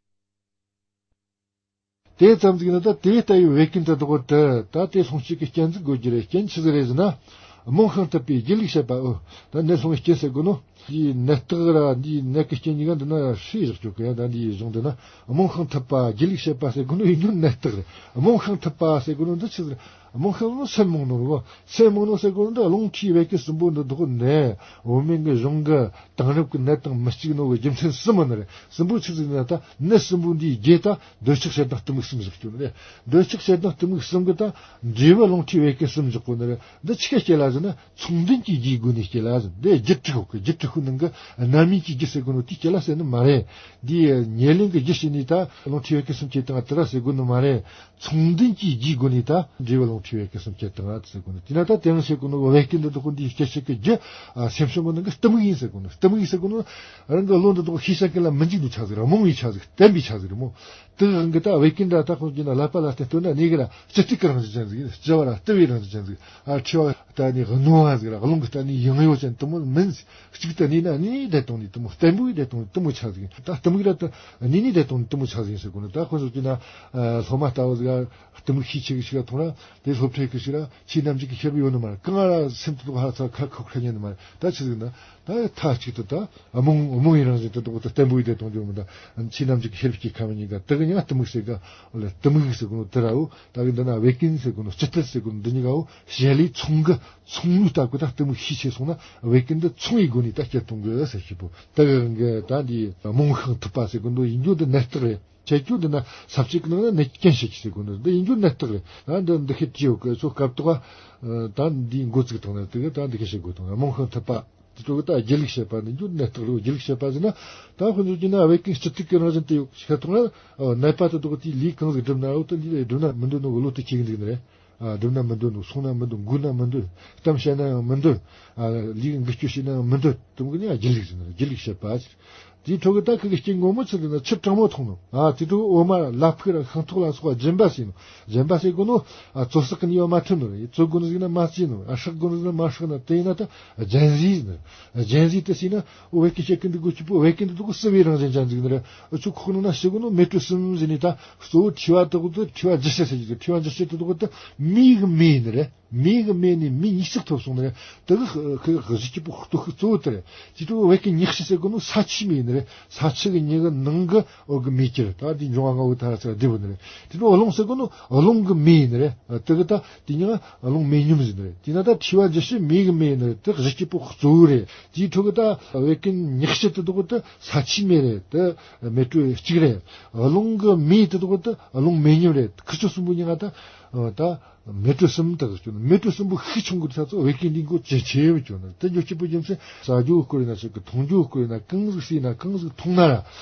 དེ་ཙམ་ཟིག་ན་ད་དེ་ལྟ་བུའི་བད་ཀན་དེ་དག་གི་ད་ད་དེ་སློང་བྱེད་ཀྱི་རྐྱེན་ཟིག་དགོས་རྒྱུ་རེད། རྐྱེན་ཆི་ཟིག་རེད་ཟེར་ན། རྨོངས་ཤིང་འཐིབས་པའི་སྒྱིད་ལུག་བྱེད་པའོ། ད་ནད་སློང་བའི་རྐྱེན་ཟེར་གོ་ནོ། འདིའི་ནད་རྟགས་ར་འདིའི་ནད་ཀྱི་རྐྱེན་གཉིས་ཀ་འདི་ན་ཧྲིལ་བཞག་ཆོག་གི། ཡང་ད་འདིའི་གཞུང་འདི་ན་རྨོངས་ཤིང་འཐིབས་པ་སྒྱིད་ལུག་བྱེད་པ་ཟེར་གོ་ནོ་ཡིན་རྒྱུ་ནད་རྟགས་རེད། རྨོངས་ཤིང་འཐིབས་པ་ཟེར་གོ་ནོ་འདི་ཆི་ཟིག་རེད། རྨོངས་ཤིང་ནོ་སེམས་རྨོངས་ནོ་རེད་བ། སེམས་རྨོངས་ནོ་ཟེར་གོ་ནོ་འདི་རླུང་མཁྲིས་བད་ཀན་གསུམ་པོ་འདི་དག་ནས་འོ་མའི་གི་གཞུང་གི་དེང་རབས་ཀྱི་ནད་དང་མི་གཅིག་ནོ་གི་རྒྱུ་མཚན་གསུམ་མོ་ནི་རེད། གསུམ་པོ་ཆི་ཟིག་ན་ད་ནད་གསུམ་པོ་འདིའི་རྒྱུ་ད་འདོད་ཆགས་ཞེ་སྡང་གཏི་མུག་གསུམ་བཞག་རྒྱུ་ནི་རེད། འདོད་ཆགས་ཞེ་སྡང་གཏི་མུག་གསུམ་གི་ད་འབྲས་བུ་རླུང་མཁྲིས་བད་ཀན་གསུམ་བཞག་གོ་ནི་རེད། འདི་ཆི་ག་སྐྱེ་ལ་ཟེར་ན། ཚོང་ལྡན་གྱི་རྒྱུའི་སྒོ་ནས་སྐྱེ་ལ་ཟེར། འདི་རྒྱུ་དྲུག་ཤོག་གི། རྒྱུ་དྲུག་ཤོག་ནང་གི་རྣམ་སྨིན་གྱི་རྒྱུ་ཟེར་གོ་ནོ་དེ་སྐྱེ་ལ་ཟེར་ནི་མ་རེད། འདི་ཉེར་ལེན་གྱི་རྒྱུ་བྱས་ནས་ད་རླུང་མཁྲིས་བད་ཀན་གསུམ་སྐྱེ་བཏང་དེ་ར་ཟེར་གོ་ནི་མ་རེད། ཚོང་ལྡན་གྱི་རྒྱུའི་སྒོ་ནས་ད་འབྲས་བུ་རླུང་མཁྲིས་བད་ཀན་གསུམ་སྐྱེ་བཏང་ཟེར་གོ་ནི། དེ་ན་ད་དེ་རང་བྱེད་གོ་ནོ་བད་ཀན་འདི་དག་འདི་སྐྱེ་བྱེད་ཀྱི་རྒྱུ། ཨ། སེམས་བྱུང་གི་ནང་གི་གཏི་མུག་ཡིན་ཟེར་གོ་ནོ། གཏི་མུག་ཡིན་ཟེར་གོ་ནོ། རང་གི་བློ་འདི་དག་ཤེས་བྱ་ཀུན་ལ་མི་འཇིགས་ནོ་ཆ་ཟིག་རེད། རྨོངས་པའི་ཆ་ཟིག་རེད། བརྟན་པའི་ཆ་ཟིག་རེད་མོ། དེ་གི་དབང་གིས་ད་བད་ཀན་འདྲ་ད་ཁོང་གིས་ན་ཀླད་པ་ལ་བལྟས་བཏོན་ན་ནི་གི་ར་སྤྱི་གཏུག་གི་རང་བཞིན་ཅན་ཟིག་ཡིན། ལྕི་བ་ར་རྟུལ་བའི་རང་བཞིན་ཅན་ཟིག། ཨ། མཁྲིས་པ་ད་ནི་རྣོ་བ་ཟིག་ར་རླུང་གི་ད་ནི་ཡང་ཡོ་ཅན་དེ་མོ་མིན། གཅིག་ཏུ་གནས་ན་གནས་ནས་བསྡད་བཏང་ནི་དེ་མོ། བརྟན་པོ་ཡི་བསྡད་བཏང་ནི་དེ་མོ་ཆ་ཟིག་ཡིན། ད་གཏི་མུག་ར་ད་གནས་ནས་བསྡད་བཏང་ནི་དེ་མོ་ཆ་ཟིག་ཡིན་ཟེར་གོ་ནི། ད་ཁོང་ཚོ་གིས་ན། ཨ། སློབ་མ་ལྟ་བུ་ཟིག་ག་གཏི་མུག་ཤས་ཆེ་གི་ཞིག་ག་མཐོང་ར། དེ་སློབ་ཕྲུག་གི་ཞིག་ར་ཆོས་རྣམས་ཀྱི་ཤེས་རབ་ཡོད་ནི་མ་རེད། གང་ར་སེམས་དེ་དག་ཧ་ཚ་ཁ་ཁོག་ཁ་ཉན་ནི་མ་རེད། ད་ཆི་ཟིག་ན། ད་མཐའ་གཅིག་ཏུ་ད་རྨོངས་རྨོངས་པའི་རང་བཞིན་དེ་དག་ད་བརྟན་པོ་ཡི་བསྡད་གཏོང་རྒྱུ་མི་འདྲ། ཆོས་རྣམས་ཀྱི་ཤེས་རབ་ཀྱི་ཁམས་གཉིས་ཀ་དེ་གི་མྱིང་ང་གཏི་མུག་ཟེར་ག། འོ་ལེ། གཏི་མུག་ཟེར་གོ་ནོ་དེ་ར་འོ། ད་གི་འདི་ན་བད་ཀན་ཟེར་གོ་ནོ། སྤྱི་གཏུག་ཟེར་གོ་ནོ་འདི་གཉིས་ཀ་འོ། ཞལ་ལས་ཚོང་གི་ཚོང་ལུགས་ལྟ་བུ་ད་གཏི་མུག་ཤས་ཆེ་སོང་ན་བད་ཀན་འདི་ཚོང་གི་སྒོ་ནས་ད་སྐྱེ་གཏོང་གི་ཟེར་ཞིག་པོ། དེ་གི་དབང་གིས་ད་འདི་རྨོངས་ཤིང་འཐིབས་པ་ཟེར་གོ་ནོ་ཡིན་རྒྱུ་འདི་ནད་རྟགས་རེད། ཁྱེད་ཀྱིས་འདི་ན་ས་བཅད་ཀྱི་ནང་ན་ནད་རྐྱེན་བཤད་ཀྱི་ཟེར་གོ་ནོ་འདི་ཡིན་རྒྱུ་ནད་རྟགས་རེད། ད་འདི་འདི་ཤེས་ཀྱི་ཡོད་གི། ཚོ་སྐབས་ཐོག་ཨ། ད་འདིའི་འགོ་བཙུགས་བཏང་ན་དེ་གི་ད་འདི་ཤེས་དགོས་དང་། རྨོངས་ཤིང་འཐིབས་པ། དེ་ཚོ་གི་ད་སྒྱིད་ལུག་བྱེད་པ་ནི་རྒྱུ་ནད་རྟགས་རེད། སྒྱིད་ལུག་བྱེད་པ་ཟེར་ན། ད་ཁོ་ཚོ་གིས་ན་བད་ཀན་སྤྱི་གཏུག་གི་རང་བཞིན་དེ་ཡོད་ཤེས་ཐོག་ན། ཨོ། ནད་པ་དེ་དག་གིས་དེའི་ལུས་གང་ཟིག་སྒྲུབ་ན་འོ། དེ་ལུས་སྒྲུབ་ན་མི་འདོད་ནོ་གི་བློ་དེ་སྐྱེ་གི་འདུག་ནི་རེད། ཨ། སྒྲུབ་ན་མི་འདོད་ནོ། སྲུང་ན་མི་འདོད། འགུལ་ན་མི་འདོད། གཏམ་བཤད་ན་ཡང་མི་འདོད། ཨ། ལུས་འགུལ་སྐྱོད་བྱས་ན་ཡང་མི་འདོད། དེ་མོ་གི་ནི་སྒྱིད་ལུག་ཟེར་ནི་རེད། སྒྱིད་ལུག་བྱེད་པ་ཟེར། དེའི་ཁྲོད་ཀྱི་ད་ཁོ་གི་རྐྱེན་ངོ་མ་ཆི་ཟིག་ན་ཆུ་གྲང་མོ་འཐུང་ནོ། ཨ། དེའི་ཁྲོད་ཀྱི་འོ་མ་ར་ལ་ཕུག་ར་ཤིང་ཏོག་ལ་སོགས་པ་སྦྱིན་པ་བྱས་ནོ། སྦྱིན་པ་ཟེར་གོ་ནོ། ཨ། ཚོད་བསགས་ཀྱི་ནུས་པ་མ་ཐོན་ནོ་རེད། བཙོ་དགོས་ནི་ཟིག་ན་མ་བཙོས་ནོ། ཨ། སྲེག་དགོས་ནི་ཟིག་ན་མ་སྲེག་ནོ། དེ་ཡིན་ན་ད་སྦྱིན་བྱས་ནི། སྦྱིན་བྱས་དེ་བྱས་ན་འོ་བད་ཀན་སྐྱེ་གི་འདུག་གོ། ཁྱེད་པོ་བད་ཀན་དེ་དག་གི་བསིལ་བའི་རང་བཞིན་ཅན་ཟིག་ནི་རེད། ཨ། ཆུ་ཁོག་ནང་ན་ཞུགས་གོ་ནོ་མེ་དྲོད་གསུམ་ཟེར་ནི། ད་གཙོ་བོ་མཁྲིས་པ་དེ་དག་དེ། མཁྲིས་པ་ལྗིད་ཤས་ཟེར་གི་འདུག་མཁྲིས་པ་ལྗིད་ཤས་དེ་དག་དེ་མེ་གི་མེ་ཡིན་ནི་རེད། མེ་གི་མེ་ནས་མེ་གཉིས་གཅིག་ཐོབ་སོང་ནི་རེད། དེ་གི་ཁོ་གི་གཟི་སྐྱེས་པོ་སྟོབས་ཤུགས་གཙོ་བོ་དེ་རེད། དེ་ཚོ་བད་ཀན་མྱི་ཤི་ཟེར་གོ་ནོ་ས་ཆུའི་མེ་ཡིན་ནི་རེད། ས་ཆུ་གི་མྱི་གི་ནང་གི་འོ་གི་མེ་ཁྱེར། ད་དེ་འབྱུང་བ་ལྔ་བོ་ད་ར་ཚ་བསྡུས་པ་ནི་རེད། དེ་ཚོ་རླུང་ཟེར་གོ་ནོ་རླུང་གི་མེ་ཡིན་ནི་རེད། དེ་གི་ད་དེ་མྱིང་ང་རླུང་མེ་སྙོམས་ཟེར་ནི་རེད། དེ་ན་ད་མཁྲིས་པ་ལྗིད་ཤས་མེ་གི་མེ་ཡིན་ནི་རེད། དེ་གཟི་སྐྱེས་པོ་གཙོ་བོ་རེད། དེའི་ཁྲོད་གི་ད་བད་ཀན་མྱི་ཤི་དེ་དག་དེ་ས་ཆུའི་མེ་རེད། དེ་མེ་དྲོད་གཅིག་རེད། རླུང་གི་མེ་དེ་དག་དེ་རླུང་མེ་སྙོམས་རེད། ཁི་ཆོ་གསུམ་པོ་མྱིང་ང་ད། ད་མེ་དྲོད་གསུམ་དག་གི་སྐྱོན། མེ་དྲོད་གསུམ་པོ་ཤུགས་ཆུང་གི་ས་ཚོ་བད་ཀན་འདི་འགོ་ཇེ་ཆེ་བ་སྐྱོན་ནི། དེ་འགོ་ཆེ་པོ་རྒྱུ་མཚན་ཟ་རྒྱུ་བསྐོར་ན་ཞིག་གི། འཐུང་རྒྱུ་བསྐོར་ན། གང་ཟིག་ཟོས་ན་གང་ཟིག་འཐུང་ན་ར།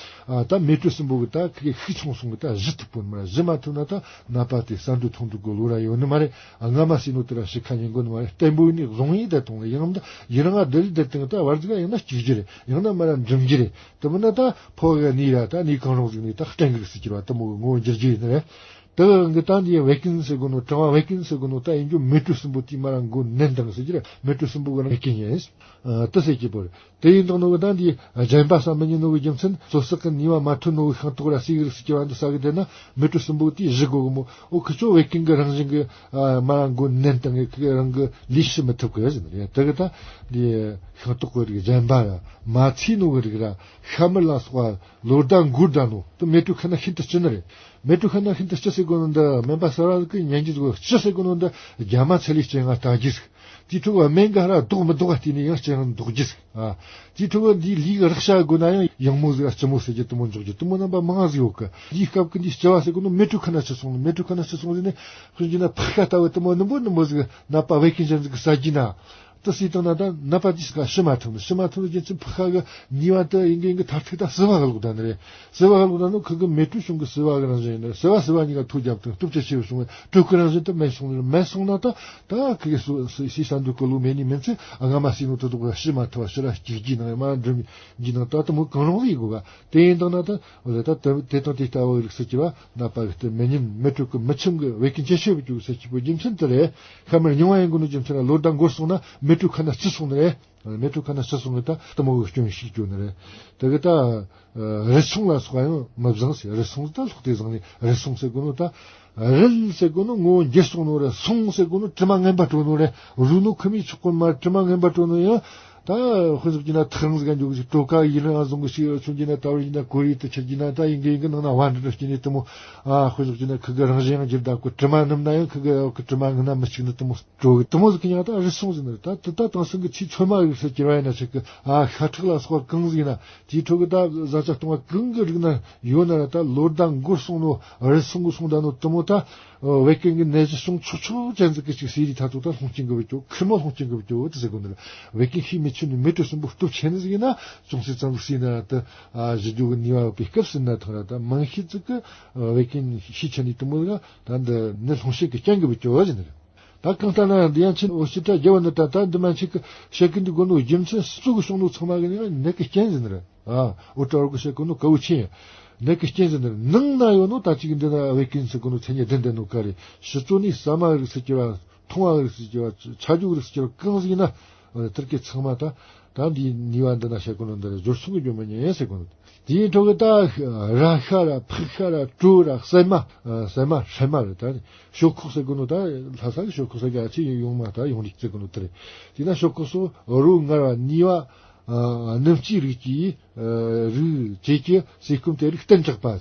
ཨ། ད་མེ་དྲོད་གསུམ་པོ་གི་ད་ཁི་ཤུགས་ཆུང་སོང་གི། ད་ཞི་ཐུབ་པོ་མ་ར། ཞི་མ་ཐུབ་ན་ད་ནད་པ་དེ་ཟ་འདོད་འཐུང་འདོད་གི་བློ་ར་ཡོད་ནི་མ་རེད། ཨ། སྔ་མ་ཟོས་ནོ་དེ་ར་ཞིག་ཁ་ཉན་དགོས་ནི་མ་རེད། བརྟན་པོ་ནི་བཟུང་ཡིན་ད་གཏོང་ལ་ཡང་ད་ཡི་རང་ང་བསྡད་ལི་བསྡད་དེ་ད་བར་ཟིག་ཡང་ན་སྐྱུག་རྒྱུ་རེད། ཡང་ན་མ་ར་འགྲིམ་རྒྱུ་རེད། དེ་མིན་ན་ད་ཕོ་གི་ནི་ར་ད་ནི་གང་རུང་ཟིག་ནི་ད་སྐྲན་གི་ཟེར་གྱི་ར། དེ་མོ་གི་ངོ་བོ་འགྱུར་རྒྱུ་ཡིན་ནི་རེད། དེ་གི་དབང་གིས་ད་འདི་བད་ཀན་ཟེར་གོ་ནོ། གྲང་བ་བད་ཀན་ཟེར་གོ་ནོ་ད་ཡིན་རྒྱུ་མེ་དྲོད་གསུམ་པོ་དེ་མ་ར་མགོ་མནན་བཏང་ཟེར་གྱི་རེད། མེ་དྲོད་གསུམ་པོ་གི་རང་བད་ཀན་ཡིན། ཨ། དེ་ཟེར་གྱི་པོ་རེད། དེ་ཡིན་དང་ནོ་གི་ད་འདི་སྦྱིན་པ་ཟ་མི་ཉན་ནོ་གི་རྒྱུ་མཚན། ཚོད་བསགས་ཀྱི་ནུས་པ་མ་ཐོན་ནོ་གི་ཤིང་ཏོག་ར་ཟས་རིགས་ཟེར་གྱི་ར་འདི་ཟ་གི་བསྡད་ན་མེ་དྲོད་གསུམ་པོ་དེ་ཞི་གོ་གི་མོ། འོ་ཁི་ཆོ་བད་ཀན་གི་རང་བཞིན་གི། ཨ། མ་ར་མགོ་མནན་བཏང་གི། ཁི་རང་གི་ལས་བྱེད་མི་ཐུབ་གི་ཟེར་ནི་རེད། དེ་གི་ད་འདི་ཤིང་ཏོག་གི་རིགས། སྦྱིན་པ་ར་མ་ཚོས་ནོ་གི་རིགས་ར། ཤ་མིར་ལ་སོགས་པ་ལོ་ཟླ་འགོར་ད་ནོ་དེ་མེ་དྲོད་ཁ་ན་ཤིན་ཏུ་ལྕི་ནི་རེད། མེ་དྲོད་ཁ་ན་ཤིན་ཏུ་ལྕི་ཟེར་གོ་ནོ་འདི་སྨན་པ་གསར་བ་གིས་ཉན་རྒྱུ་ཟིག་གོ། ལྕི་ཟེར་གོ་ནོ་འདི་རྒྱ་མ་ཚ་ལས་ལྕི་ཡང་ལྟ་རྒྱུ་ཟིག། དེའི་ཁྲོད་སྨན་གིས་ཧ་ར་ལྡོག་མི་ལྡོག་ག་བལྟས་ནས་ཡང་ལྕི་ཡང་ལྡོག་རྒྱུ་ཟིག། ཨ། དེའི་ཁྲོད་འདིའི་ལུས་ཀྱི་རེག་བྱ་གི་སྒོ་ན་ཡང་ཡང་མོ་ཟིག་ལྕི་མོ་ཟེར་རྒྱུ་དེ་མོ་འཇོག་རྒྱུ་དེ་མོ་རྣམ་པ་མང་ཟིག་ཡོད་གི། འདིའི་སྐབས་ཀྱི་འདི་ལྕི་བ་ཟེར་གོ་ནོ་མེ་དྲོད་ཁ་ན་ལྕི་སོང་ནི། མེ་དྲོད་ཁ་ན་ལྕི་སོང་ཟེར་ནས་ཁོ་གིས་ན་ཕག་ཁ་ལྟ་བུ་དེ་མོ་ནུ་མོ་ནུ་མོ་ཟིག་ནད་པ་བད་ཀན་ཅན་ཟིག་གིས་ཟ་རྒྱུ་ན། དེ་སུས་བཏང་ན་ད་ནད་པ་དེས་ཀ་ཤི་མ་ཐུབ་ནི། ཤི་མ་ཐུབ་ནི་རྒྱུ་མཚན་ཕི་ཁ་གི་ནུས་པ་དེ་ཡིན་གི་ཡིན་གི་མཐར་ཐུག་ད་བསིལ་བ་གི་ལོག་ད་ནི་རེད། བསིལ་བ་གི་ལོག་ད་ནི་ཁུ་གི་མེ་དྲོད་བྱུང་གི་བསིལ་བ་གི་རང་བཞིན་ཡིན་ནི་རེད། བསིལ་བ་བསིལ་བ་གཉིས་ཀ་ཐུག་རྒྱབ་དང་སྟོབས་ཆེ་ཆེ་བྱུང་བའི་དྲོད་ཀི་རང་བཞིན་དེ་མེད་སོང་ནི་རེད། མེད་སོང་ན་ད་ད་ཁུ་གི་སུ་སུ་སུས་ས་འདུག་གི་ལུགས་མེད་ནི་མིན་ཚེ་ཨ་སྔ་མ་སུས་ནོ་དེ་དོག་ཤི་མ་ཐུབ་བ་ཕྱི་ར་སྐྱུག་རྒྱུ་ནང་མ་འགྲིམ་རྒྱུ་ནང་ད་དེ་མོ་གང་རུང་ལས་དགོས་ག་དེ་ཡིན་དང་ན་ད་འོ་ལེ་ད་དེ་དེ་དང་དེ་ལྟ་བུ་རིགས་སུ་གྱུར་པ་ནད་པ་གི་སྟེ་མི་ཉིད་མེ་དྲོད་ཀྱི་མི་ཁྱིམ་གྱི་བད་ཀན་ཇེ་ཆེ་བུད་རྒྱུ་ཟེར་གྱི་པོ་རྒྱུ་མཚན་དེ་རེད། ཤ་མར་རྙིང་བ་ཡིན་དགོས་ནོ་རྒྱུ་མཚན་ལ་ལོ་ཟླ་འགོར་སོང་ན་མེ་དྲོད་ཁ་ན་བརྩི་སོང་ནི་རེད། མེ་དྲོད་ཁ་ན་བརྩི་སོང་ནི་ད་དེ་མོ་གི་སྐྱོན་ཞིག་སྐྱོན་ནི་རེད། དེ་གི་ད་རུལ་སུངས་ལ་སོགས་ཡང་མི་བཟང་ཟེར། རུལ་སུངས་ད་ལྷག་དེ་བཟང་ནི་རུལ་སུངས་ཟེར་གོ་ནོ་ད་རུལ་ཟེར་གོ་ནོ་ངོ་བོ་འགྱུར་སོང་ནོ་རེད། སུངས་ཟེར་གོ་ནོ་དྲི་མ་ངན་པ་བྲོ་ནོ་རེད། རུལ་ནོ་ཁུ་མི་ཆོག་གོ་མ་དྲི་མ་ངན་པ་བྲོ་ནོ་ཡང་། ད་དཔེ་བཞག་རྒྱུ་ན་ཐག་རིང་ཟིག་ག་འཇོག་གི་ཅིག་སྤྲོ་ཁ་ཡིད་རང་བཟུང་གི་ཞིག་ཆུང་རྒྱུ་ན་ད་བར་ཡིན་ན་གོ་རེ་དུ་ཆེར་རྒྱུ་ན་ད་ཡིན་གི་ཡིན་གི་ནང་ན་བ་འདྲ་འདྲ་སྐྱེ་ནས་དེ་མོ། ཨ་དཔེ་བཞག་རྒྱུ་ན་ཁུ་གི་རང་བཞིན་ཡང་འགྱུར་ད་གོ་དྲི་མ་ནུབ་ན་ཡང་ཁུ་གི་ཁུ་དྲི་མ་ངན་ན་མི་གཅིག་ནི་དེ་མོ་སྤྲོ་གི་དེ་མོ་ཟིག་གི་ཡང་ད་རུལ་སུངས་ཟིག་ནི་རེད། ད་དེ་ད་དེང་སང་གི་ཆེས་ཚོད་མ་རིགས་སུ་གྱུར་བ་ཡིན་ན་ཆེ་གི་ཨ་ཤ་ཁྲག་ལ་སོགས་པ་གང་ཟིག་ཡིན་ན་དེའི་ཁྲོད་གི་ད་བཟའ་བཅའ་བཏུང་བ་གང་གི་རིགས་ན་ཡོད་ན་ར་ད་ལོ་ཟླ་འགོར་སོང་ནོ་རུལ་སུངས་གི་སོང་ད་ནོ་དེ་མོ་ད། བད་ཀན་གྱི་ནད་གཞི་བྱུང་ཆོག་ཆོག་ཅན་ཟིག་གི་ཅིག་སུས་རི་ཐ་ཚོ་ད་སློང་རྐྱེན་གི་བུད་ཀྱོ། ཁེར་མོ་སློང་རྐྱེན་གི་བུད་ཀྱོ་དེ་ཟེར་གོ་ནི་རེད། བད་ཀན་ཤི་མི་ཆུ་ནི་མེ་དྲོད་གསུམ་པོ་སྟོབས་ཆེ་ནི་ཟིག་ཡིན་ན་ཅུང་ཟད་ཙམ་ཟིག་སུས་ན་ད་ཨ་ཞི་རྒྱུ་གི་ནུས་པ་ཡོད་པའི་སྐབས་སུ་ན་ཐང་ར་ད་མང་ཤས་ཟིག་གི་བད་ཀན་ཤི་ཆེ་ནི་དེ་མོ་ལ་ད་འདི་ནད་སློང་བྱེད་གི་རྐྱེན་གི་བུད་ཀྱོ་ཟེར་ནི་རེད། ད་གང་ལྟར་ན་འདི་ཡང་ཆེན་འོ་ཞི་དྲག་རྒྱལ་བ་ནི་ད་ད་འདི་མ་ཆེ་གི་བཤད་གི་འདི་གོ་ནོ་རྒྱུ་མཚན་སུ་གི་བྱུང་ནོ་ཚང་མ་གི་ནི་ནད་གི་རྐྱེན་ཟེར་ནི་རེད། ཨ། འོ་ཏྲ་འོ་གི་བཤད་གོ་ནོ་དཀའ་བོ་ཆེ། ནད་ཀྱི་རྐྱེན་ཟེར་ནི་ནང་ན་ཡོད་ནོ་ད་ཅིག་འདི་ན་བད་ཀན་ཟེར་གོ་ནོ་མཚན་ཉིད་ལྡན་ལྡན་ནོ་ག་རེ། ཕྱི་ཚོ་ནི་ཟ་མ་རིགས་སུ་གྱུར་བ། འཐུང་བ་རིགས་སུ་གྱུར་བ། ཆ་རྒྱུ་རིགས་སུ་གྱུར་བ་གང་ཟིག་ཡིན་ན། དེར་གི་ཚང་མ་ད་ད་འདིའི་ནུས་པ་འདི་ན་བཤད་གོ་ནོ་འདི་རེད། སྦྱོར་ཚུགས་གི་འཇོན་མི་ཉན་ཟེར་གོ་ནོ། དེའི་ཐོག་གི་ད་ར་ཤ་ར་ཕག་ཤ་ར་གྲོ་ར་སྲན་མ། སྲན་མ་སྲན་མ་རེད་ད། ཞོག་ཁོག་ཟེར་གོ་ནོ་ད་ལྷ་ས་གི་ཞོག་ཁོག་ཟེར་གི་ཨ་ཆི་ཡོང་མ་ད་ཡོང་རིགས་ཟེར་གོ་ནོ་དེ་རེད། དེས་ན་ཞོག་ཁོག་སོགས་རོ་མངར་བ་ནུས་པ། ཨ་སྣུམ་སྐྱེས་རིགས་ཀྱི་ཨ་རིགས་བཅས་ཀྱི་ཟས་སྐོམ་དེ་རིགས་བསྟེན་དྲགས་པ། ཨ་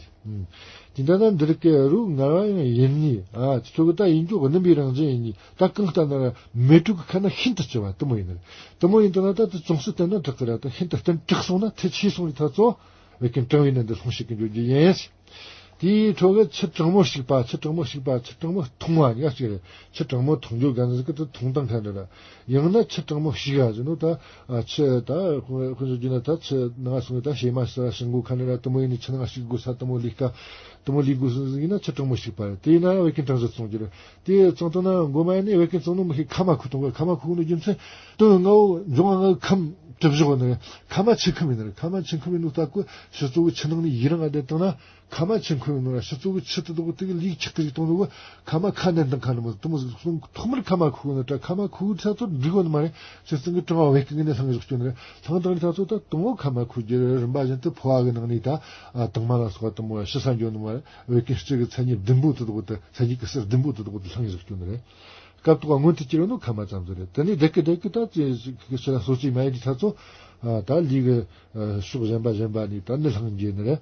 དེ་འདྲ་ན་འདི་རིགས་ཀྱི་རོ་མངར་བ་ཡང་ཡིན་ནི། ཨ་དེ་ཚོ་གི་ད་ཡིན་རྒྱུ་སྣུམ་པའི་རང་བཞིན་ཡིན་ནི། ད་གང་ལྟར་ན་ར་མེ་དྲོད་ཀྱི་ཁ་ན་ཤིན་ཏུ་ལྕི་བ་དེ་མོ་ཡིན་ནི། དེ་མོ་ཡིན་དུས་ན་ད་དེ་ཅུང་ཟད་བསྟེན་ན་དྲག་གི་ར། ད་ཤིན་ཏུ་བསྟེན་དྲགས་སོང་ན་ཐལ་ཆེ་སོང་རི་ཐ་ཚོ་བད་ཀན་གྲང་བའི་ནད་འདི་སློང་བྱེད་ཀྱི་འཇུག་རྒྱུ་ཡིན། དེའི་ཁྲོད་ཀྱི་ཆུ་གྲང་མོ་ཞིག་པ། ཆུ་གྲང་མོ་ཞིག་པ། ཆུ་གྲང་མོ་འཐུང་བ་ཡ་གཅིག་རེད། ཆུ་གྲང་མོ་འཐུང་རྒྱུ་ག་ཟིག་གི་དེ་འཐུང་སྟངས་ཁ་འདྲ་ར། ཡང་ན་ཆུ་གྲང་མོ་ཞིག་ག་ཟེར་ནོ་ད། ཨ་ཆུ་ད་དཔེ་དཔེ་བཞག་རྒྱུ་ན་ད་ཆུ་ནང་སོང་ད་བྱེ་མ་ཟ་བྱང་སྒོ་ཁ་འདྲ་ར་དེ་མོ་ཡིན་ནི། ཆུ་ནང་ཞིག་དགོས་ས་དེ་མོ་ལས་ཀ་དེ་མོ་ལས་དགོས་སོང་ཟིག་ཡིན་ན་ཆུ་གྲང་མོ་ཞིག་པ་རེད། དེ་ཡིན་ན་བད་ཀན་གྲང་ཟིག་སོང་རྒྱུ་རེད། དེ་གཙང་དོན་ན་མགོ་མ་ཡིན་ནི་བད་ཀན་གཙང་ནོ་མི་ཤེས། ཁ་མ་ཁུ་གཏོང་གི། ཁ་མ་ཁུ་ནི་རྒྱུ་མཚན་དོན་ལྔ་བོ་འབྱུང་ལྔ་གི་ཁམས་གྲུབ་བཞག་ནི། ཁ་མ་ཆུ་ཁམས་ཡིན་ནི་རེད། ཁ་མ་ཆུ་ཁམས་ཡིན་ནོ་ད་གོ་ཕྱི་ཚུལ་གྱི་ཆུ་ནང་ནས་ཡི་རང་ང་བསྡད་བཏང་ན། ཁ་མ་ཆུ་ཁོལ་ནོ་ར་ཕྱི་ཚུལ་གྱི་ཆུ་དེ་དག་དེ་གི་ལུས་ཆག་གི་ཞིག་གཏོང་ནོ་གི། ཁ་མ་ཁ་ནན་དང་ཁ་ནི་མོ་དེ་མོ་ཟིག་སོང་། ཐོག་མར་ཁ་མ་ཁུ་ནི་ད་ཁ་མ་ཁུ་ཚ་ཚོ་འགྲིག་གོ་ནི་མ་རེད། ཕྱི་ཚུལ་གྱི་གྲང་བ་བད་ཀན་གི་ནི་ལྷང་གི་ཞོག་ཅོ་ནི་རེད། ལྷང་དང་རི་ད་ཚོ་ད་དང་བོ་ཁ་མ་ཁུ་རྒྱུ་རེད། རིམ་པ་བཞིན་དུ་ཕོ་བ་གི་ནང་ནས་ད་ཨ་དྭངས་མ་ལ་སོགས་པ་དེ་མོ་ཕྱི་ས་འགྱོ་ནི་མ་རེད། བད་ཀན་སྤྱི་གི་མཚན་ཉིད་བདུན་པོ་དེ་དག་དེ་མཚན་ཉིད་ཀྱི་ཟུར་བདུན་པོ་དེ་དག་དེ་ལྷང་གི་ཞོག་ཅོ་ནི་རེད། སྐབས་ཐོག་མངོན་དུ་གྱུར་ནོ་ཁ་མ་ཙམ་ཟིག་རེད། དེ་ནས་བདེ་གི་བདེ་གི་ད་ཅི་ཞིག་གི་ཕྱི་ལ་སོ་སོའི་མ་ཡི་དེ་ད་ཚོ་ཨ་ད་ལུས་གི་ཕྱོགས་གཞན་པ་གཞན་པ་ནས་ད་ནི་ལྷང་རྒྱུ་ནི་རེད།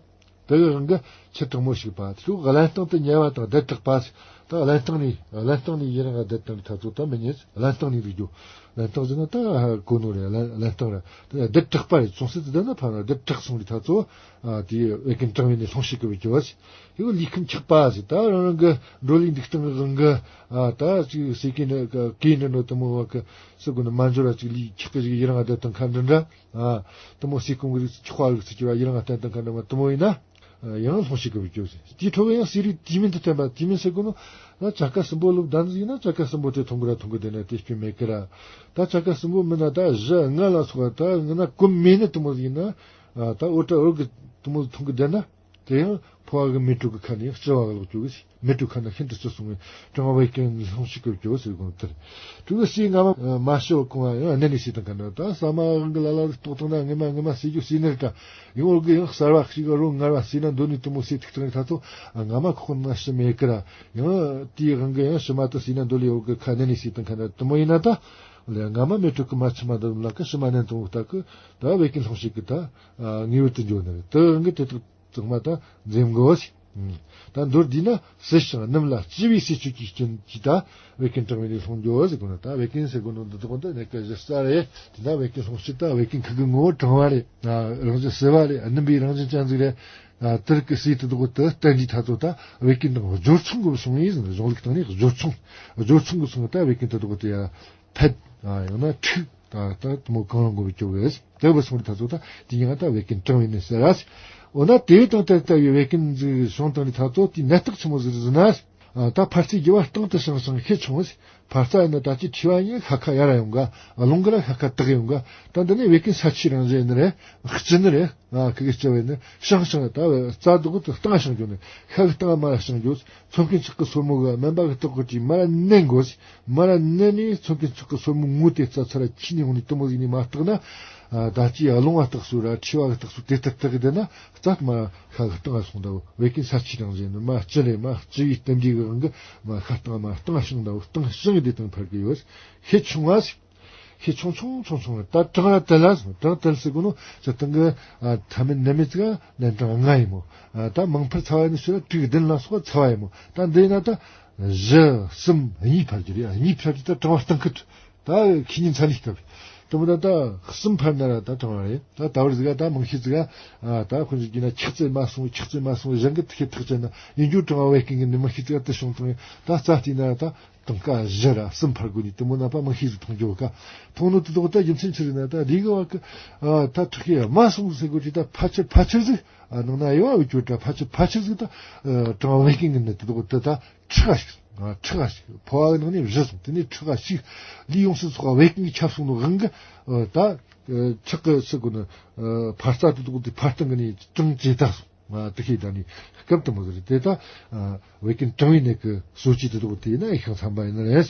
དེ་གི་དབང་གིས་ཆུ་གྲང་མོ་ཞིག་པ། དེ་ཚོ་བླན་གཏོང་དུ་ཉལ་བ་དང་བསྡད་དྲགས་པ། ད་བླན་གཏོང་ནས་བླན་གཏོང་ནས་ཡི་རང་ང་བསྡད་དང་ད་ཚོ་ད་མི་ཉལ། བླན་གཏོང་ནས་རིག་རྒྱུ། བླན་གཏོང་ཟེར་ན་ད་གོ་ནོ་རེད། བླན་བླན་གཏོང་རེད། དེ་བསྡད་དྲགས་པ་རེད། ཅུང་ཟད་དུ་བསྡད་ན་ཕ་ན་བསྡད་དྲགས་སོང་རི་ཐ་ཚོ་ཨ་དེ་བད་ཀན་གྲང་བའི་ནད་སློང་བྱེད་ཀྱི་བུད་ཀྱོ་ཟེར། དེ་གི་ལུས་ཁམས་འཁྱག་པ་ཟེར། ད་རང་རང་གི་འགྲོ་ལུགས་འདུག་སྟངས་གི་དབང་གིས་ཨ་ད་ཅིག་ཟས་གོས་ནི་གོས་ནི་འགྲོ་དེ་མོ་བ་གི་སུ་གོ་ནི་མ་འབྱོར་བ་ཅིག་ལུས་འཁྱག་གི་ཞིག་ཡི་རང་ང་བསྡད་དང་ཁ་འདྲ་འདྲ། ཨ། དེ་མོ་ཟས་སྐོམ་གི་རིགས་འཁྱག་པ་རིགས་སུ་གྱུར་བ་ཡི་རང་ང་བསྟེན་དང་ཁ་འདྲ་མ་དེ་མོ་ཡིན་ན། ཡང་སློང་བྱེད་ཀྱི་བུད་ཀྱོ་ཟེར། དེའི་ཁྲོད་ཀྱི་ཡང་ཟས་རིགས་དུས་མིན་དུ་བསྟེན་པ། དུས་མིན་ཟེར་གོ་ནོ། ད་བྱ་དཀའ་ཟིན་པོ་ལུགས་བདག་འཛིན་ཡིན་ན་བྱ་དཀའ་ཟིན་པོ་དེ་འཐུང་གི་ར་འཐུང་གི་བསྡད་ན་དེ་སྐྱོན་མེད་ཀི་ར། ད་བྱ་དཀའ་ཟིན་པོ་མིན་ན་ད་བཞི་ལྔ་ལ་སོགས་པ་ད་ང་ན་གོམས་མེད་ནི་དེ་མོ་ཡིན་ན། ད་འོ་ཏྲ་འོ་གི་དེ་མོ་འཐུང་གི་བསྡད་ན། དེ་ཡང་ཕོ་བ་གི་མེ་དྲོད་ཀྱི་ཁ་ནས་ལྕི་བ་གི་ལོག་ཅོག་གི་མེ་དྲོད་ཁ་ན་ཤིན་ཏུ་ལྕི་སོང་བས་གྲང་བའི་རྐྱེན་སློང་བྱེད་ཀྱི་བུད་ཀྱོ་ཟེར་གོ་ནོ་དེ་རེད། དེ་གི་ཟས་སྔ་མ་མ་ཤི་བར་གོང་བ་ཡང་གནད་ནས་ཟོས་དང་ཁ་འདྲ། ད་ཟ་མ་གི་ལ་ལ་རི་ལྟོགས་བཏང་ན་ངེ་མ་ངེ་མ་ཟོས་རྒྱུ་ཟོས་ནི་རེད་ད། ཡང་འོ་གི་ཡང་གསར་བ་ཞིག་གི་རོ་མངར་བ་ཟོས་ན་འདོད་ནི་དེ་མོ་ཟོས་ཐུག་ཐུག་ནི་ད་ཚོ་སྔ་མ་ཁོག་ན་ཤི་མེད་ཀི་ར། ཡང་དེའི་དབང་གིས་ཡང་ཕྱི་མ་དེ་ཟོས་ན་འདོད་ལས་འོ་གི་ཁ་གནད་ནས་ཟོས་དང་ཁ་འདྲ་དེ་མོ་ཡིན་ན་ད། སྔ་མ་མེ་དྲོད་ཀྱི་མ་ཆི་མ་འདི་ལ་ཀི་ཕྱི་མ་གནད་དང་བོ་ད་གི་ད་བད་ཀན་སློང་བྱེད་ཀྱི་ད་ངེས་པར་དུ་འཇོག་ནི་རེད། དེ་དབང་གིས་དེ་དག་ཚང་མ་ད་འཛེམ་དགོས། ད་མདོར་བསྡུས་ན་བསིལ་ཞིང་སྣུམ་ལ་ལྕི་བའི་ཟས་སྤྱོད་ཀྱི་རྐྱེན་གྱིས་ད་བད་ཀན་གྲང་བའི་ནད་སློང་རྒྱུ་ཟེར་གོ་ནོ། ད་བད་ཀན་ཟེར་གོ་ནོ་འདི་དག་འདི་ནད་ཀྱི་གཞི་རྩ་རེད། དེ་ད་བད་ཀན་སློང་བྱེད་ད་བད་ཀན་ཁུ་གི་ངོ་བོ་གྲང་བ་རེད། རང་བཞིན་བསིལ་བ་རེད། སྣུམ་པའི་རང་བཞིན་ཅན་ཟིག་རེད། དེར་གི་ཟས་དེ་དག་དེ་བསྟེན་དུས་ད་ཚོ་ད་བད་ཀན་དང་སྦྱོར་མཚུངས་གི་སོང་ཡིན་ཟེར། གཞུང་ལུགས་སྟེང་ནས་སྦྱོར་མཚུངས་སྦྱོར་མཚུངས་གི་སོང་ད་བད་ཀན་དེ་དག་དེ་ཡ་ཕད། ཡང་ན་འཁྲུག་ད་ད་དེ་མོ་གང་རུང་གོ་བའི་སྐྱོ་བས། དེ་བས་སོང་རི་ཐ་ཚོ་ད་དེ་ཡང་ད་བད་ཀན་གྲང་བའི་ནད་ཟེར་ར། འོ་ན་དེ་དང་དེ་ལྟ་བུའི་བད་ཀན་ཟིག་བྱུང་དང་རི་ཐ་ཚོ་དེའི་ནད་རྟགས་ཆི་མོ་ཟིག་ཟེར་ན། ད་འཕར་རྩའི་རྒྱུ་བ་སྟེང་དུ་བྱང་ཞིང་ཤས་ཆུང་བས། འཕར་རྩ་ཡིན་ན་ད་ཅི་མཁྲིས་པ་ཡིན་ཤ་ཁ་ཡར་ཡོང་ག་རླུང་གི་ར་ཤ་ཁ་དག་ཡོང་ག་ད་འདི་ནས་བད་ཀན་ས་ཆའི་རང་བཞིན་ཡིན་ནི་རེད། སྤྱི་ནི་རེད། ཨ་ཁི་གི་སྤྱི་བས་ནི་བྱང་ཞིང་ད་རྩ་དུ་གུ་དུ་སྟེང་བྱང་རྒྱུ་ནི་ཤ་གི་སྟེང་མར་བྱང་རྒྱུ། མཚོན་མཁན་ཆག་གི་སོར་མོ་གི་སྨན་པ་གི་རྟགས་གི་དྲིས་མར་མནན་དགོས། མར་མནན་ནས་མཚོན་མཁན་ཆག་གི་སོར་མོ་ངོས་དེ་རྩ་ཚུར་ར་ཁྱིས་ནས་འོང་ནས་དུ་མོ་ཟིག་ནས་མ་བརྟགས་ན། ད་ཅི་རླུང་བ་རྟགས་སུ་ར་མཁྲིས་པ་གི་རྟགས་སུ་དེ་ལྟར་བརྟགས་གི་བསྡད་ན། རྩ་མ་ཤ་གི་སྟེང་ལ་སོང་ད་བད་ཀན་ས་ཆའི་རང་བཞིན་ནི་མ་སྤྱི་རེད། མ་སྤྱི་བའི་རྟེན་འབྲེལ་གི་དབང་གི་མ་ཤ་སྟེང་མ་སྟེང་བྱང་ད་སྟེང་བྱང་གི་དེ་སྟེང་འཕར་གི་ཡོད། ཤས་ཆུང་བ། ཤས་ཆུང་ཆུང་ཆུང་ཆུང་ད་གྲང་ར་དལ་ལ་སོང་། གྲང་དལ་ཟེར་གོ་ནོ་ཟེར་སྟེང་གི་ཐ་མལ་ནད་མེད་ཙི་ག་ནན་གྲང་ལྔ་ཡིན་མོ། ད་མང་འཕར་ཚ་བ་ཡིན་ཟེར་ན་དྲུག་བདུན་ལ་སོགས་ཚ་བ་ཡིན་མོ། ད་འདི་ཡིན་ན་ད་བཞི་གསུམ་གཉིས་འཕར་གི་རེད། གཉིས་འཕར་གི་ད་གྲང་བ་སྟེང་ཁུ། ད་ཁྱི་ཉིན་ཚ་ནི་སྐབས། དེ་མོ་ད་ད་གསུམ་འཕར་ན་ར་ད་གྲང་བ་རེད། ད་ད་བར་ཟིག་ད་མང་ཤས་ཟིག་ད་ཁོ་ཚོ་གྱིས་ན་ཁྱག་ཙེ་མ་སོང་། ཁྱག་ཙེ་མ་སོང་། གཞན་གི་ཐག་ཐག་ཅན་ན་ཡིན་རྒྱུ་གྲང་བ་བད་ཀན་གི་ནི་མང་ཤས་ཟིག་ད་བྱུང་བཏང་། ད་རྩ་བལྟས་ན་ར་ད་དང་ཀ་བཞི་ར་གསུམ་འཕར་དགོས་ནི་དེ་མོ་ན་པ་མང་ཤས་ཟིག་མཐོང་རྒྱུ་ག་མཐོང་ནོ་དེ་དོག་ད་རྒྱུ་མཚན་ཆི་རེད་ན། ད་ལི་གི་བ་གི་ད་ཁྲག་གི་མ་སོང་ཟེར་དགོས་ཀྱི་ད་ཕལ་ཆེར་ཕལ་ཆེར་ཟིག་ནང་ན་ཡོད་བ་གི་ད་ཕལ་ཆེར་ཕལ་ཆེར་ཟིག་ད་གྲང་བ་བད་ཀན་གི་ནི་དེ་དོག་ད་ད། ཁྲག་ཤིག་ཁྲག་ཤིག་ཕོ་བ་ནང་ནས་བཞི་སོང་། དེ་ནས་ཁྲག་ཤིག་ལུས་ཡོངས་སུ་ཚོགས་པ་བད་ཀན་གྱི་ཁྱབ་སོང་ནོ་དབང་གི་ད་ཁྲག་གི་ཟེར་གོ་ནི་འཕར་རྩ་དེ་དོག་དེ་འཕར་སྟེང་གི་ནས་གྲང་ཇེ་དལ་སོང་། དེ་ཤེས་ད་ནི་སྐབས་དེ་མོ་ཟེར་དེ་ད་བད་ཀན་གྲང་བའི་ནད་ཀྱི་གསོ་བཅོས་དེ་དོག་དེ་ཡིན་ན་ཤིང་ཚན་པ་ཡིན་ནི་རེད།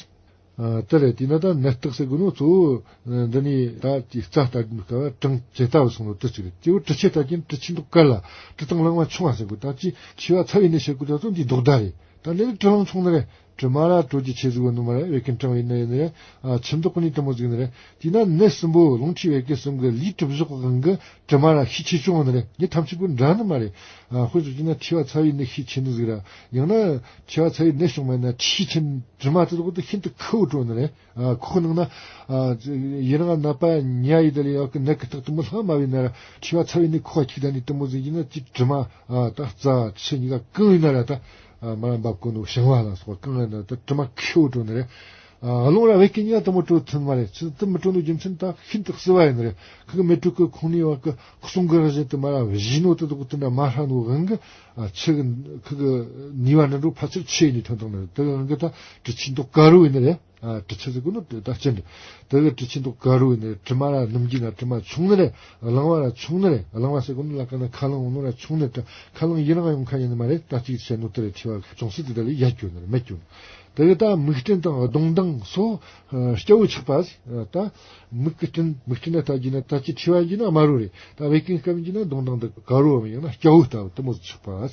དེ་རེད། དེས་ན་ད་ནད་རྟགས་ཟེར་གོ་ནོ་གཙོ་བོ་འདི་ནས་ད་ཀྱི་རྩ་ལྟ་དུས་སྐབས་གྲང་ཇེ་དལ་བ་སོང་ནོ་དེ་གཅིག་རེད། སྐྱེ་བོ་དྲི་ཆེ་ལྟ་ཀྱང་དྲི་ཆེ་མདོག་དཀར་ལ་དྲི་དང་ལངས་པ་ཆུང་བ་ཟེར་གོ། ད་ཅི་མཁྲིས་པ་ཚ་བའི་ནད་བཤད་གོ་ད་ཚོ་འདི་མདོག་མདའ་རེད། ད་ལས་དྲི་ལངས་ཆུང་ནི་རེད། དྲི་མ་ར་དྲོ་རྒྱུ་ཆེ་ཟིག་བ་ནི་མ་རེད། བད་ཀན་གྲང་བའི་ནད་ཡིན་ནི་རེད། ཆུ་མདོག་གི་ནི་དེ་མོ་ཟིག་ནི་རེད། དེས་ན་ནད་གསུམ་པོ་རླུང་མཁྲིས་བད་ཀན་གསུམ་གི་ལུས་གྲུབ་གཞོགས་གི་དབང་གི་དྲི་མ་ར་ཤས་ཆེ་ཆུང་བ་ནི་རེད། ངས་ཐམས་ཅད་པོ་འདྲ་ནི་མ་རེད། དཔེ་བཞག་ན་མཁྲིས་པ་ཚ་བའི་ནད་ཤས་ཆེ་ནི་ཟིག་ར། ཡང་ན་མཁྲིས་པ་ཚ་བའི་ནད་བྱུང་མ་ཡིན་ན་མཁྲིས་ཆེན་དྲི་མ་དེ་དག་དེ་ཤིན་ཏུ་ཁུ་བོ་དྲོ་ནི་རེད། ཁོག་ནང་ན་ཡི་རང་ནད་པ་ཉ་ཡི་དེ་ལས་ཡག་གི་ནད་ཀྱི་རྟགས་དེ་མོ་ལྷག་མ་བས་ན་ར་མཁྲིས་པ་ཚ་བའི་ནད་ཁོག་ཁྱི་ད་ནི་དེ་མོ་ཟིག་ཡིན་ན་ཅི་དྲི་མ་ད་རྩ་ཆུ་གཉིས་ཀ་གང་ཡིན་ན་ར་ད་མ་ར་འབབ་གོ་ནོ་ཞིང་བ་ལ་སོགས་གང་ཡིན་ན་ད་དྲི་མ་ཁུ་བོ་དྲོ་ནི་རེད། རླུང་ར་བད་ཀན་གཉིས་ཀ་དེ་མོ་དྲོ་ཐུན་མ་རེད། ཆུ་དེ་མི་དྲོ་ནོ་རྒྱུ་མཚན་ད་ཤིན་ཏུ་བསིལ་བ་ཡིན་ནི་རེད། ཁི་གི་མེ་དྲོད་ཀྱི་ཁོང་ནས་བ་གི་གསུང་གི་རང་བཞིན་དེ་མ་ར་བཞིན་ནོ་དེ་དག་དེ་འདྲ་མ་ཧྲ་ནོ་དབང་གི་ཆུ་གི་ཁི་གི་ནུས་པ་འདྲ་འགྲོ་ཕལ་ཆེར་ཆུ་ཡིན་ནི་ཐོན་དང་ནི་རེད། དེ་གི་དབང་གི་ད་དྲི་ཆེ་མདོག་དཀར་བོ་ཡིན་ནི་རེད། ཨ་དྲི་ཆུ་ཟེར་གོ་ནོ་དེ་ད་ཅི་འདྲ། དེ་གི་དྲི་ཆེ་མདོག་དཀར་བོ་ཡིན་ནི་རེད། དྲི་མ་ར་སྣུམ་གྱི་ན་དྲི་མ་ཆུང་ནི་རེད། རླངས་པ་ར་ཆུང་ནི་རེད། རླངས་པ་ཟེར་གོ་ནོ་ལ་ཀ་ན་ཁ་རླངས་འོང་ནོ་ར་ཆུང་ནི་རེད། ཁ་རླངས་ཡི་རང་ཡོང་ཁ་ཡིན་ནི་མ་རེད། ད་ཅིག་བཤད་ནོ་དེ་རེད། མཁྲིས་པ་ཅུང་ཟད་དེ་ད་ལས་ཡལ་གྱོ་ནི་རེད། མེད་གྱོ་ནི། དེ་གི་ད་མིག་སྤྲིན་དང་གདོང་མདངས་སོགས་སྐྱ་བོ་ཆགས་པ། ད་མིག་གི་སྤྲིན་མིག་སྤྲིན་ལ་ལྟ་རྒྱུ་ན་ད་ཅི་མཁྲིས་པ་ཡིན་ན་དམར་བོ་རེད། ད་བད་ཀན་སྐབས་ཡིན་ན་གདོང་མདངས་དེ་དཀར་བོ་བམ་ཡང་ན་སྐྱ་བོ་ལྟ་བུ་དེ་མོ་ཆགས་པ།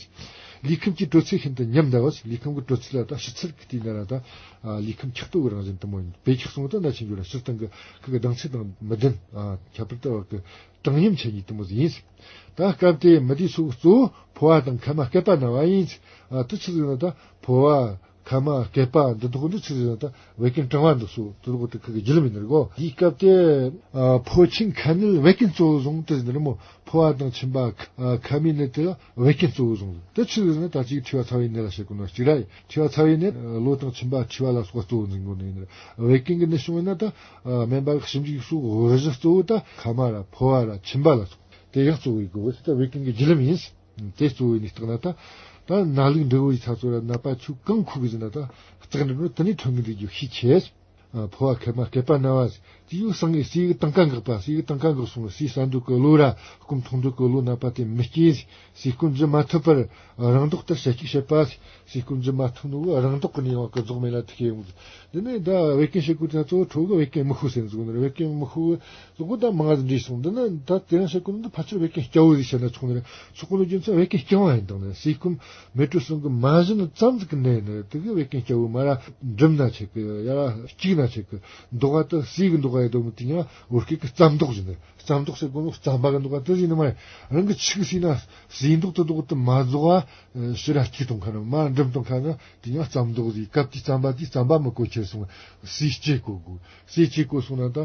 ལུས་ཁམས་ཀྱི་དྲོད་ཚད་ཤིན་ཏུ་ཉམས་འདའ་བ། ལུས་ཁམས་ཀྱི་དྲོད་ཚད་ལ་ད་ཕྱི་ཚུལ་གྱི་དུས་ན་ར་ད་ལུས་ཁམས་འཁྱག་ལྟོགས་ཀྱི་རང་བཞིན་དེ་མོ་ཡིན། བད་ཀན་གསུང་དུ་ན་ཆེན་རྒྱུ་ལ་ཕྱིར་བཏང་གི་ཁུ་གི་ལྡང་ཚད་དང་མི་ལྡན། ཁྱད་པར་དུ་བ་གི་གྲང་ཉམས་ཆེ་ཉིད་དེ་མོ་ཟིག་ཡིན། ད་སྐབས་དེ་མི་དེ་ཚོ་གཙོ་བོ་ཕོ་བ་དང་མཁལ་མ་སྐེད་པ་ན་བ་ཡིན། དེ་ཆི་ཟིག་ན་ད་ཕོ་བ་མཁལ་མ་སྐེད་པ་འདི་དག་འདི་ཆི་ཟིག་ན་ད་བད་ཀན་གྲང་བ་འདི་སོགས་དེ་དག་དེ་ཁུ་གི་རྒྱུ་ལམ་ཡིན་ནི་རེད་གོ། དེའི་སྐབས་དེ་ཕོ་མཁལ་མ་ནད་བད་ཀན་གཙོ་བོ་བཟུང་དེ་ཟིག་ནི་རེད་མོ། ཕོ་བ་དང་མཆིན་པ་མཁལ་མའི་ནད་དེ་ལ་བད་ཀན་གཙོ་བོ་བཟུང་། དེ་ཆི་ཟིག་ན་ད་ཅིག་མཁྲིས་པ་ཚ་བའི་ནད་ལ་བཤད་གོ་ནོ་གཅིག་ར་ཡིན། མཁྲིས་པ་ཚ་བའི་ནད་གློ་དང་མཆིན་པ་མཁྲིས་པ་ལ་སོགས་གཙོ་བོ་འཛིན་གོ་ནི་ཡིན་ནི་རེད། བད་ཀན་གི་ནད་བྱུང་བས་ན་ད་སྨན་པ་གི་ཞིབ་འཇུག་སོགས་འོ་གཞི་གཙོ་བོ་ད་མཁལ་མ་ར་ཕོ་བ་ར་མཆིན་པ་ལ་སོགས་དེ་ཡང་གཙོ་བོ་ཡིན་གོ། ད་བད་ཀན་གི་བརྒྱུད་ལམ་ཡིན། དེ་གཙོ་བོ་ཡིན་ནི་བརྟག་ན་ད་ད་ན་ལུགས་འབྲས་བུ་ཡི་ཚ་ཚོ་ར་ནད་པ་ཆུ་གང་ཁུག་གི་ཟིན་ན་ད་བརྟག་འདྲ་འགྲོ་དེ་ནས་ཐོན་གི་འདུག་རྒྱུ་ཤས་ཆེ། ཕོ་བ་མཁལ་མ་སྐེད་པ་ན་བ། དེ་ཡང་སང་ངེ་སའི་གི་དང་ཀ་འགག་པ། སའི་གི་དང་ཀ་འགག་སོང་། སའི་ས་འདུག་གི་བློ་ར་སྐུ་མཐོང་འདུག་གི་བློ་ནད་པ་དེ་མི་སྐྱེ། སའི་སྐུ་འཛུལ་མ་ཐུབ་པར་རང་ལྡོག་ལྟར་ཞལ་གཅིག་བཤད་པ། སའི་སྐུ་འཛུལ་མ་ཐུབ་ནོ་རང་ལྡོག་གི་ནས་ཡང་གི་རྫོགས་མེད་ལ་ཐུག་གི་ཡོང་། འདི་ནས་ད་བད་ཀན་བཤད་གོ་དེ་ཚོ་ཁྲོ་གི་བད་ཀན་མི་ཤུ་ཟེར་འཛུགས་ནི་རེད། བད་ཀན་མི་ཤུ་གཙོ་བོ་ད་མང་ང་འདྲེས་སོང་། འདི་ནི་ད་དེ་རིང་བཤད་གོ་ནི་འདི་ཕལ་ཆེར་བད་ཀན་སྐྱ་བོ་ཟིག་བཤད་ན་ཆོག་ནི་རེད། ཆོག་གོ་ནི་རྒྱུ་མཚན་བད་ཀན་རྐྱང་བ་ཡིན་དང་ནི་སའི་སྐུ་མེ་དྲོད་གསུམ་གི་མ་བཞིན་ཙམ་ཟིག་གི་ནད་ནི་དེ་གི་བད་ཀན་སྐྱ་བོ་མ་ར་འགྲིམ་ན་ཆེ་གི་ཡ་ར་གཅིག་ན་ཆེ་གི་མདོག་པ་དེ་སའི་གི་མདོག་པ་ཡི་དོ་མི་དེ་ཡང་བོད་སྐད་གི་རྩ་མདོག་ཟིན་ནི། རྩ་མདོག་ཟེར་གོ་ནོ་རྩམ་པ་གི་མདོག་ག་དེ་ཟིག་ནི་མ་རེད། རང་གི་ཕྱུགས་ཟོས་ན་ཟས་མདོག་དེ་མདོག་དེ་མ་རྫོགས་པ་ཕྱིར་ར་སྐྱུག་གཏོང་མཁན་ནི་མ་འགྲིམ་གཏོང་མཁན་ནི་དེ་ཡང་རྩམ་མདོག་ཟིག་སྐབས་དེའི་རྩམ་པ་དེའི་རྩམ་པ་མི་གོ་ཁྱེར་སོང་། ཟས་སྐྱེ་གོ་དགོས། ཟས་སྐྱེ་གོ་སོང་ན་ད་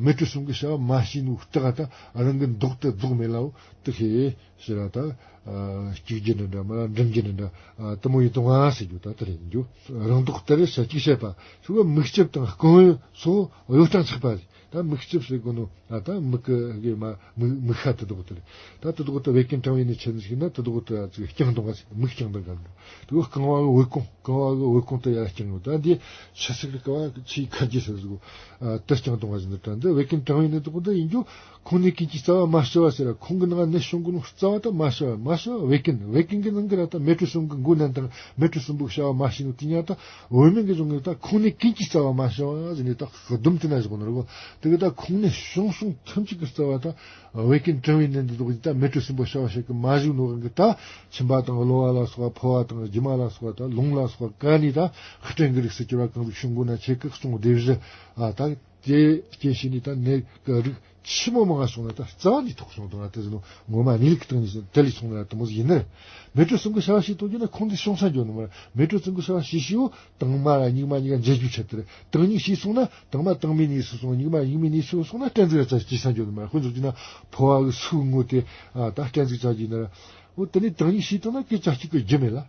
མེ་དྲོད་གསུམ་གི་བྱ་བ་མ་བྱས་ནོ་རྟགས་ད་རང་གི་མདོག་དེ་རྫོགས་མེད་ལའོ། དེ་ཁེ་ཕྱིར་ར་ད་སྐྱུག་རྒྱུ་འདྲ་འདྲ་མ་འགྲིམ་རྒྱུ་འདྲ་འདྲ་དེ་མོ་ཡིན་དུ་ང་ཟེར་རྒྱུ་ད་དེ་རེད་འགྱོ། རང་མདོག་ལྟར་ཞལ་གཅིག་བྱེད་པ། ཁྱོད་མིག་ལྕིབས་དང་རྐང་བའི་སོགས་གཡོ་སྐྲན་ཆགས་པ་རེད། ད་མིག་ལྕིབས་ཟེར་གོ་ནོ་ཨ་ད་མིག་གི་གི་མ་མིག་མིག་ཤ་དེ་དག་དེ་རེད། ད་དེ་དག་དེ་བད་ཀན་གྲང་བའི་ནད་ཆེ་ནི་ཞིག་ན་དེ་དག་དེ་ཨ་ཙི་རྐྱང་གཏོང་ག་ཟེར། མིག་རྐྱང་གཏོང་ག་ཟེར། དེ་རྐང་བ་གི་འོད་གོང་རྐང་བ་གི་འོད་གོང་དེ་ཡར་རྐྱང་ཡོང་། ད་འདི་ཆུ་སེར་གི་ཀ་བ་ཆུའི་ཁ་རྗེས་ཟེར་ཟིག་ཨ་དེ་རྐྱང་གཏོང་ག་ཟེར། ད་འདི་བད་ཀན་གྲང་བའི་ནད་དེ་དག་དེ་ཡིན་རྒྱུ་ཁོང་ནད་ཀུན་གྱི་རྩ་བ་མ་ཞི་བ་ཟེར། ཁོང་གི་ནང་ནད་བྱུང་གི་ནོ་རྩ་བ་དེ་མ་ཞི་བ། མ་ཞི་བ་བད་ཀན། བད་ཀན་གི་ནང་གི་ར་ད་མེ་དྲོད་གསུམ་གི་འགོ་ནན་དང་མེ་དྲོད་གསུམ་པོ་བྱ་བ་མ་བྱས་ནོ་དེ་ཉག་ད་འོད་མིན་གི་གཞུང་གི་ད་ཁོང་ནད་ཀུན་གྱི་རྩ་བ་མ་ཞི་བ་ཟེར་ནས་ད་སྡོམ་དེ་ན་བཞག་ནོ་རེད་གོ། དེ་གི་ད་ཁོང་ནད་བྱུང་སོང་ཐམས་ཅད་གི་རྩ་བ་ད་བད་ཀན་གྲང་བའི་ནད་འདི་དག་གི་ད་མེ་དྲོད་གསུམ་པོ་བྱ་བ་བྱེད་གི་མ་བཞུགས་ནོ་གི་ད་མཆིན་པ་དང་གློ་བ་ལ་སོགས་པ་ཕོ་བ་དང་རྒྱུ་མ་ལ་སོགས་པ་ད་རླུང་ལ་སོགས་པ་ག་ནས་ད་སྐྲན་གི་རིགས་སུ་གྱུར་པ་གང་ཟིག་བྱུང་དགོས་ན་ཁྱེད་ཀྱི་གསུང་སྡེ་བཞི་ཨ་ད། དེ་རྐྱེན་བྱས་ནས་ད་ནད་ཀྱི་རིགས་ཆི་མོ་མང་ང་བྱུང་ན་ད་རྩ་བ་ནས་ཐོག་བྱུང་དང་ད་དེ་ཟེར་ནོ་ངོ་མ་གནས་ལུགས་སྟེང་ནས་དེ་ལས་སོང་ན་དེ་མོ་ཟིག་ཡིན་ནི། མེ་དྲོད་གསུམ་གི་བྱ་བ་བྱེད་དོ་རྒྱུ་ན་ཁོང་དེ་བྱུང་ས་འགྱོ་ནི་མ་རེད། མེ་དྲོད་གསུམ་གི་བྱ་བ་བྱེད་ཤེས་བོ་དྭངས་མ་ར་སྨྱུག་མ་གཉིས་ཀ་འབྱེད་རྒྱུ་ཆེད་དེ་རེད། དྭངས་སྨྱུག་ཤེས་སོང་ན་དྭངས་མ་དྭངས་མའི་གནས་སུ་སོང་། སྨྱུག་མ་སྨྱུག་མའི་གནས་སུ་སོང་ན་སྐྲན་ཟིག་ར་ཙ་སྐྱེ་ས་འགྱོ་ནི་མ་རེད། དཔེ་མཚོན་བྱས་ན་ཕོ་བ་གི་སུའི་ངོ་དེ་ཨ་ད་སྐྲན་ཟིག་ཙ་རྒྱུ་ན་ར། འོ་དེ་ནས་དྭངས་སྨྱུག་ཤེས་བཏང་ན་སྐད་ཆ་གཅིག་གི་རྒྱུ་མེད་ལ།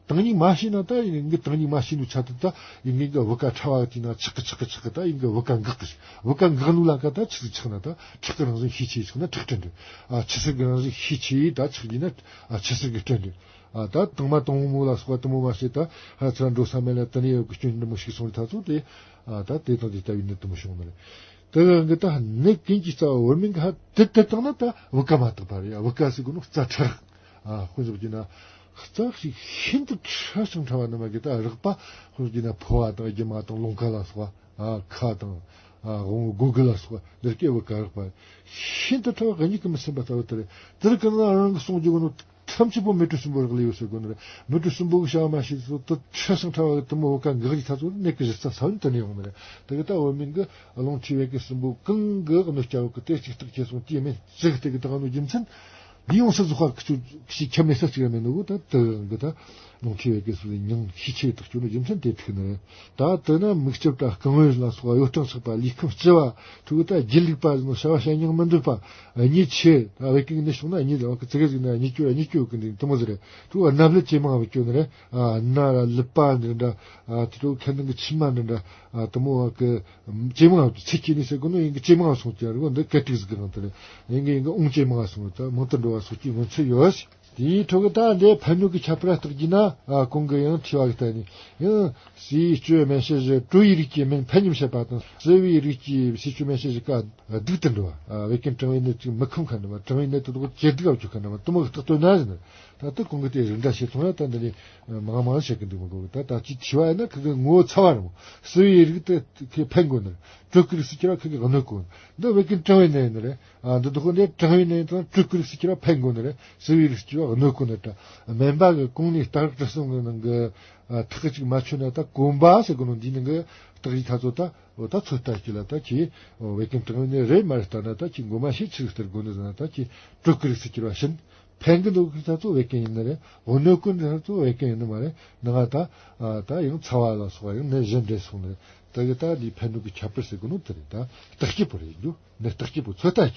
དྭངས་སྨྱུག་མ་ཤེས་ན་ད་ཡིན་གི་དྭངས་སྨྱུག་མ་ཤེས་ནོ་ཆ་དེ་ད་ཡིན་གི་གི་བུ་ག་ཕྲ་བ་དེ་ན་ཆག་གི་ཆག་གི་ཆག་གི་ད་ཡིན་གི་བུ་ག་འགག་གི། བུ་ག་འགག་ནོ་ལ་ཀ་ད་ཆི་ཟིག་ཆག་ན་ད་ཁྲག་གི་རང་བཞིན་ཤས་ཆེ་ཆག་ན་ཁྲག་སྐྲན་རེད། ཨ་ཆུ་སེར་གི་རང་བཞིན་ཤས་ཆེ་ད་ཆག་གི་ན་ཨ་ཆུ་སེར་གི་སྐྲན་རེད། ཨ་ད་དྭངས་མ་དྭངས་མོ་ལ་སོགས་པ་དེ་མོ་མ་ཤེས་ད་ཧ་ཚ་འགྲོ་ས་མེད་ལ་དེ་ནས་ཡོད་གི་སྐྱོན་འདི་མོ་ཞིག་སོང་རེད། ད་ཚོ་དེ་ཨ་ད་དེ་དང་དེ་ལྟ་བུའི་ནད་དེ་མོ་བྱུང་ནི་རེད། དེ་གི་ད་ནད་ཀུན་གྱི་རྩ་བ་འོད་མིན་གི་ཧ་དེ་དེ་བཏང་ན་ད་བུ་ག་མ་དག་པ་རེད། ཡ་བུ་ག་ཟེར་གོ་ནོ་རྩ་ཕྲ་རགས། ཨ་དཔེ་མཚོན་བྱས་ན་རྩ་ཞིག་ཤིན་ཏུ་ཕྲ་ཞིང་ཕྲ་བ་ནི་མ་གི་ད་རགས་པ། དཔེ་མཚོན་བྱས་ན་ཕོ་བ་དང་རྒྱུ་མ་དང་རླུང་ཁ་ལ་སོགས་པ། ཨ་ཁ་དང་ཨ་དབང་པོ་དགུ་དགུ་ལ་སོགས་པ་འདི་སྐད་བུ་ག་རགས་པ། ཤིན་ཏུ་ཕྲ་བ་གཉིས་ཀྱིས་མི་ཟིན་པ་ལྟ་བུ་དེ་རེད། དེར་ཀུན་ལ་རང་གི་གསུང་རྒྱུ་གོ་ནོ་ཐམས་ཅད་པོ་མེ་དྲོད་གསུམ་པོ་རག་ལས་ཡོད་ཟེར་དགོས་ནི་རེད། མེ་དྲོད་གསུམ་པོ་གི་བྱ་བ་མ་བྱས་ཚོ་དེ་ཕྲ་ཞིང་ཕྲ་བ་གི་དེ་མོ་བུ་ག་འགག་རྒྱུ་ད་ཚོ་ནད་ཀྱི་གཞི་རྩ་ས་བོན་དེ་ནས་ཡོང་ནི་རེད། དེ་གི་ད་འོད་མིན་གི་རླུང་མཁྲིས་བད་ཀན་གསུམ་པོ་གང་གི་གནོད་སྐྱེལ་བ་གི་དེ་གཅིག་ཐག་བཅད་སོང་དེ་མིན་ཅིག་དེ་གི་དག་ནོ་རྒྱུ་མཚན་འདི་ཡོང་ས་རྫོགས་པ་གི་ཅིག་ཁྱབ་མེད་ས་གཅིག་ར་མེད་ནོ་གི་ད་དེ་གི་ད་རླུང་མཁྲིས་བད་ཀན་གསུམ་པོའི་མྱིང་ཤས་ཆེ་ཐག་གཅོད་ནོ་རྒྱུ་མཚན་དེ་ཐུག་ནི་རེད། ད་དེ་ན་མིག་ལྕིབས་དང་རྐང་བའི་ལ་སོགས་གཡོ་སྐྲན་ཆགས་པ། ལུས་ཁམས་ལྕི་བ། ཕྲུ་གུ་ད་སྒྱིད་ལུག་པ་ཟེར་ནོ་བྱ་བ་བྱེད་སྙིང་མི་འདོད་པ། གཉིད་ཆེ། ད་བད་ཀན་གི་ནད་བྱུང་ན་གཉིད་ལ་བ་གི་ཙི་གེ་ཟིག་ན་གཉིད་སྐྱོ་གཉིད་སྐྱོ་གི་འདི་དེ་མོ་ཟིག་རེད། ཕྲུ་གུ་རྣ་ལུད་ཇེ་མང་བ་སྐྱོ་ནི་རེད། ཨ་རྣ་ར་ལུད་པ་འདི་འདྲ། ཨ་དེ་ཕྲུ་གུ་ཁ་ནང་གི་མཆིལ་མ་འདི་འདྲ། ཨ་དེ་མོ་བ་གི་ཇེ་མང་བ་ཚེ་སྐྱེ་ནི་ཟེར་གོ་ནོ་ཡིན་གི་ཇེ་མང་བ་སོང་ཀྱང་རེད་གོ། འདི་སྐད་ཀྲིག་ཟིག་གི་རང་དེ་རེད། ཡིན་གི་ཡིན་གི་ཨོང་ཇེ་མང་བ་སོང་ད་མང་དུ་འགྲོ་བ་སོགས་ཀྱི་མངོན་ཚུལ་ཡོད། དེའི་ཕྲུ་གུ་ད་འདི་ཕན་གནོད་ཀྱི་ཁྱད་པར་རྟགས་ཀྱིས་ན་ཨ་གོང་གི་ཡང་ཐོས་པ་གི་ལྟར་ནི་ཡང་ཟས་སྤྱོད་སྨན་དཔྱད་བཞི་དྲོ་བའི་རིགས་ཀྱི་སྨན་ཕན་སྙམ་བྱེད་པ་དང་བསིལ་བའི་རིགས་ཀྱི་ཟས་སྤྱོད་སྨན་དཔྱད་བཞི་ཀ་སྡུག་ཏུ་འགྲོ་བ། ཨ་བད་ཀན་གྲང་བའི་ནད་ཅིག་མི་ཁོམ་མཁན་འདྲ་བ། གྲང་བའི་ནད་དེ་དག་ཇེ་སྡུག་ཨ་བཅུག་མཁན་འདྲ་བ་དེ་མོ་གི་རྟགས་སྟོན་ན་ཟིན། ད་ལྟ་གོང་གི་དེ་རིགས་འདྲ་བྱེད་སོང་ཡ། ད་འདི་ནི་མང་མང་བཤད་གི་འདུག་མི་དགོས་གི། ད་ད་ཅི་ཐོས་པ་ཡིན་ན་ཁི་གི་ངོ་བོ་ཚ་བ་རེད་མོ། བསིལ་བའི་རིགས་དེ་ཁི་ཕན་དགོས་ནི་རེད། དྲོད་ཀྱི་རིགས་སུ་གྱུར་བ་ཁི་གི་གནོད་དགོས། འདི་བད་ཀན་གྲང་བའི་ནད་ཡིན་ནི་རེད། ཨ་འདི་དག་འདི་གྲང་བའི་ནད་ཡིན་ཙང་དྲོད་ཀྱི་རིགས་སུ་གྱུར་བ་ཕན་དགོས་ནི་རེད། བསིལ་བའི་རིགས་སུ་གྱུར་བ་གནོད་དགོས་ནི་རེད། སྨན་པ་གི་གོང་ནས་ལྟ་རྟོག་གསུམ་གི་ནང་གི་ཨ་ཐག་གཅིག་མ་ཆོད་ན་ད་གོམས་པ་ཟེར་གོ་ནོ་འདིའི་ནང་གི་རྟགས་ཡིག་ཐ་ཚོ་ད་འོ་ད་ཚོད་ལྟ་གྱིས་ལ་ད་ཁྱེད་འོ་བད་ཀན་གྲང་བའི་ནད་རེད་མ་རེད་ལྟ་ན། ད་ཁྱེད་མགོ་མ་ཤེས་ཆི་ཟིག་སྟེར་དགོས་ནི་ཟེར་ན། ད་ཁྱེད་དྲོད་ཀྱི་རིགས་སུ་གྱུར་བ་བྱིན། ཕན་གི་འདུག་གི་ད་ཚོ་བད་ཀན་ཡིན་ནི་རེད། འོ་གནོད་ཀུན་ད་ཚོ་བད་ཀན་ཡིན་ནི་མ་རེད། ནང་ང་ད་ཨ་ད་ཡང་ཚ་བ་ལ་སོགས་པ་ཡང་ནད་གཞན་འདྲེས་སོང་ནི་རེད། ད་གི་ད་འདི་ཕན་གནོད་ཀྱི་ཁྱད་པར་ཟེར་གོ་ནོ་དེ་རེད། ད་རྟགས་སྐྱེས་པོ་རེད་འདུག་ནད་རྟགས་སྐྱེས་པོ་ཚོད་ལྟ་གྱིས།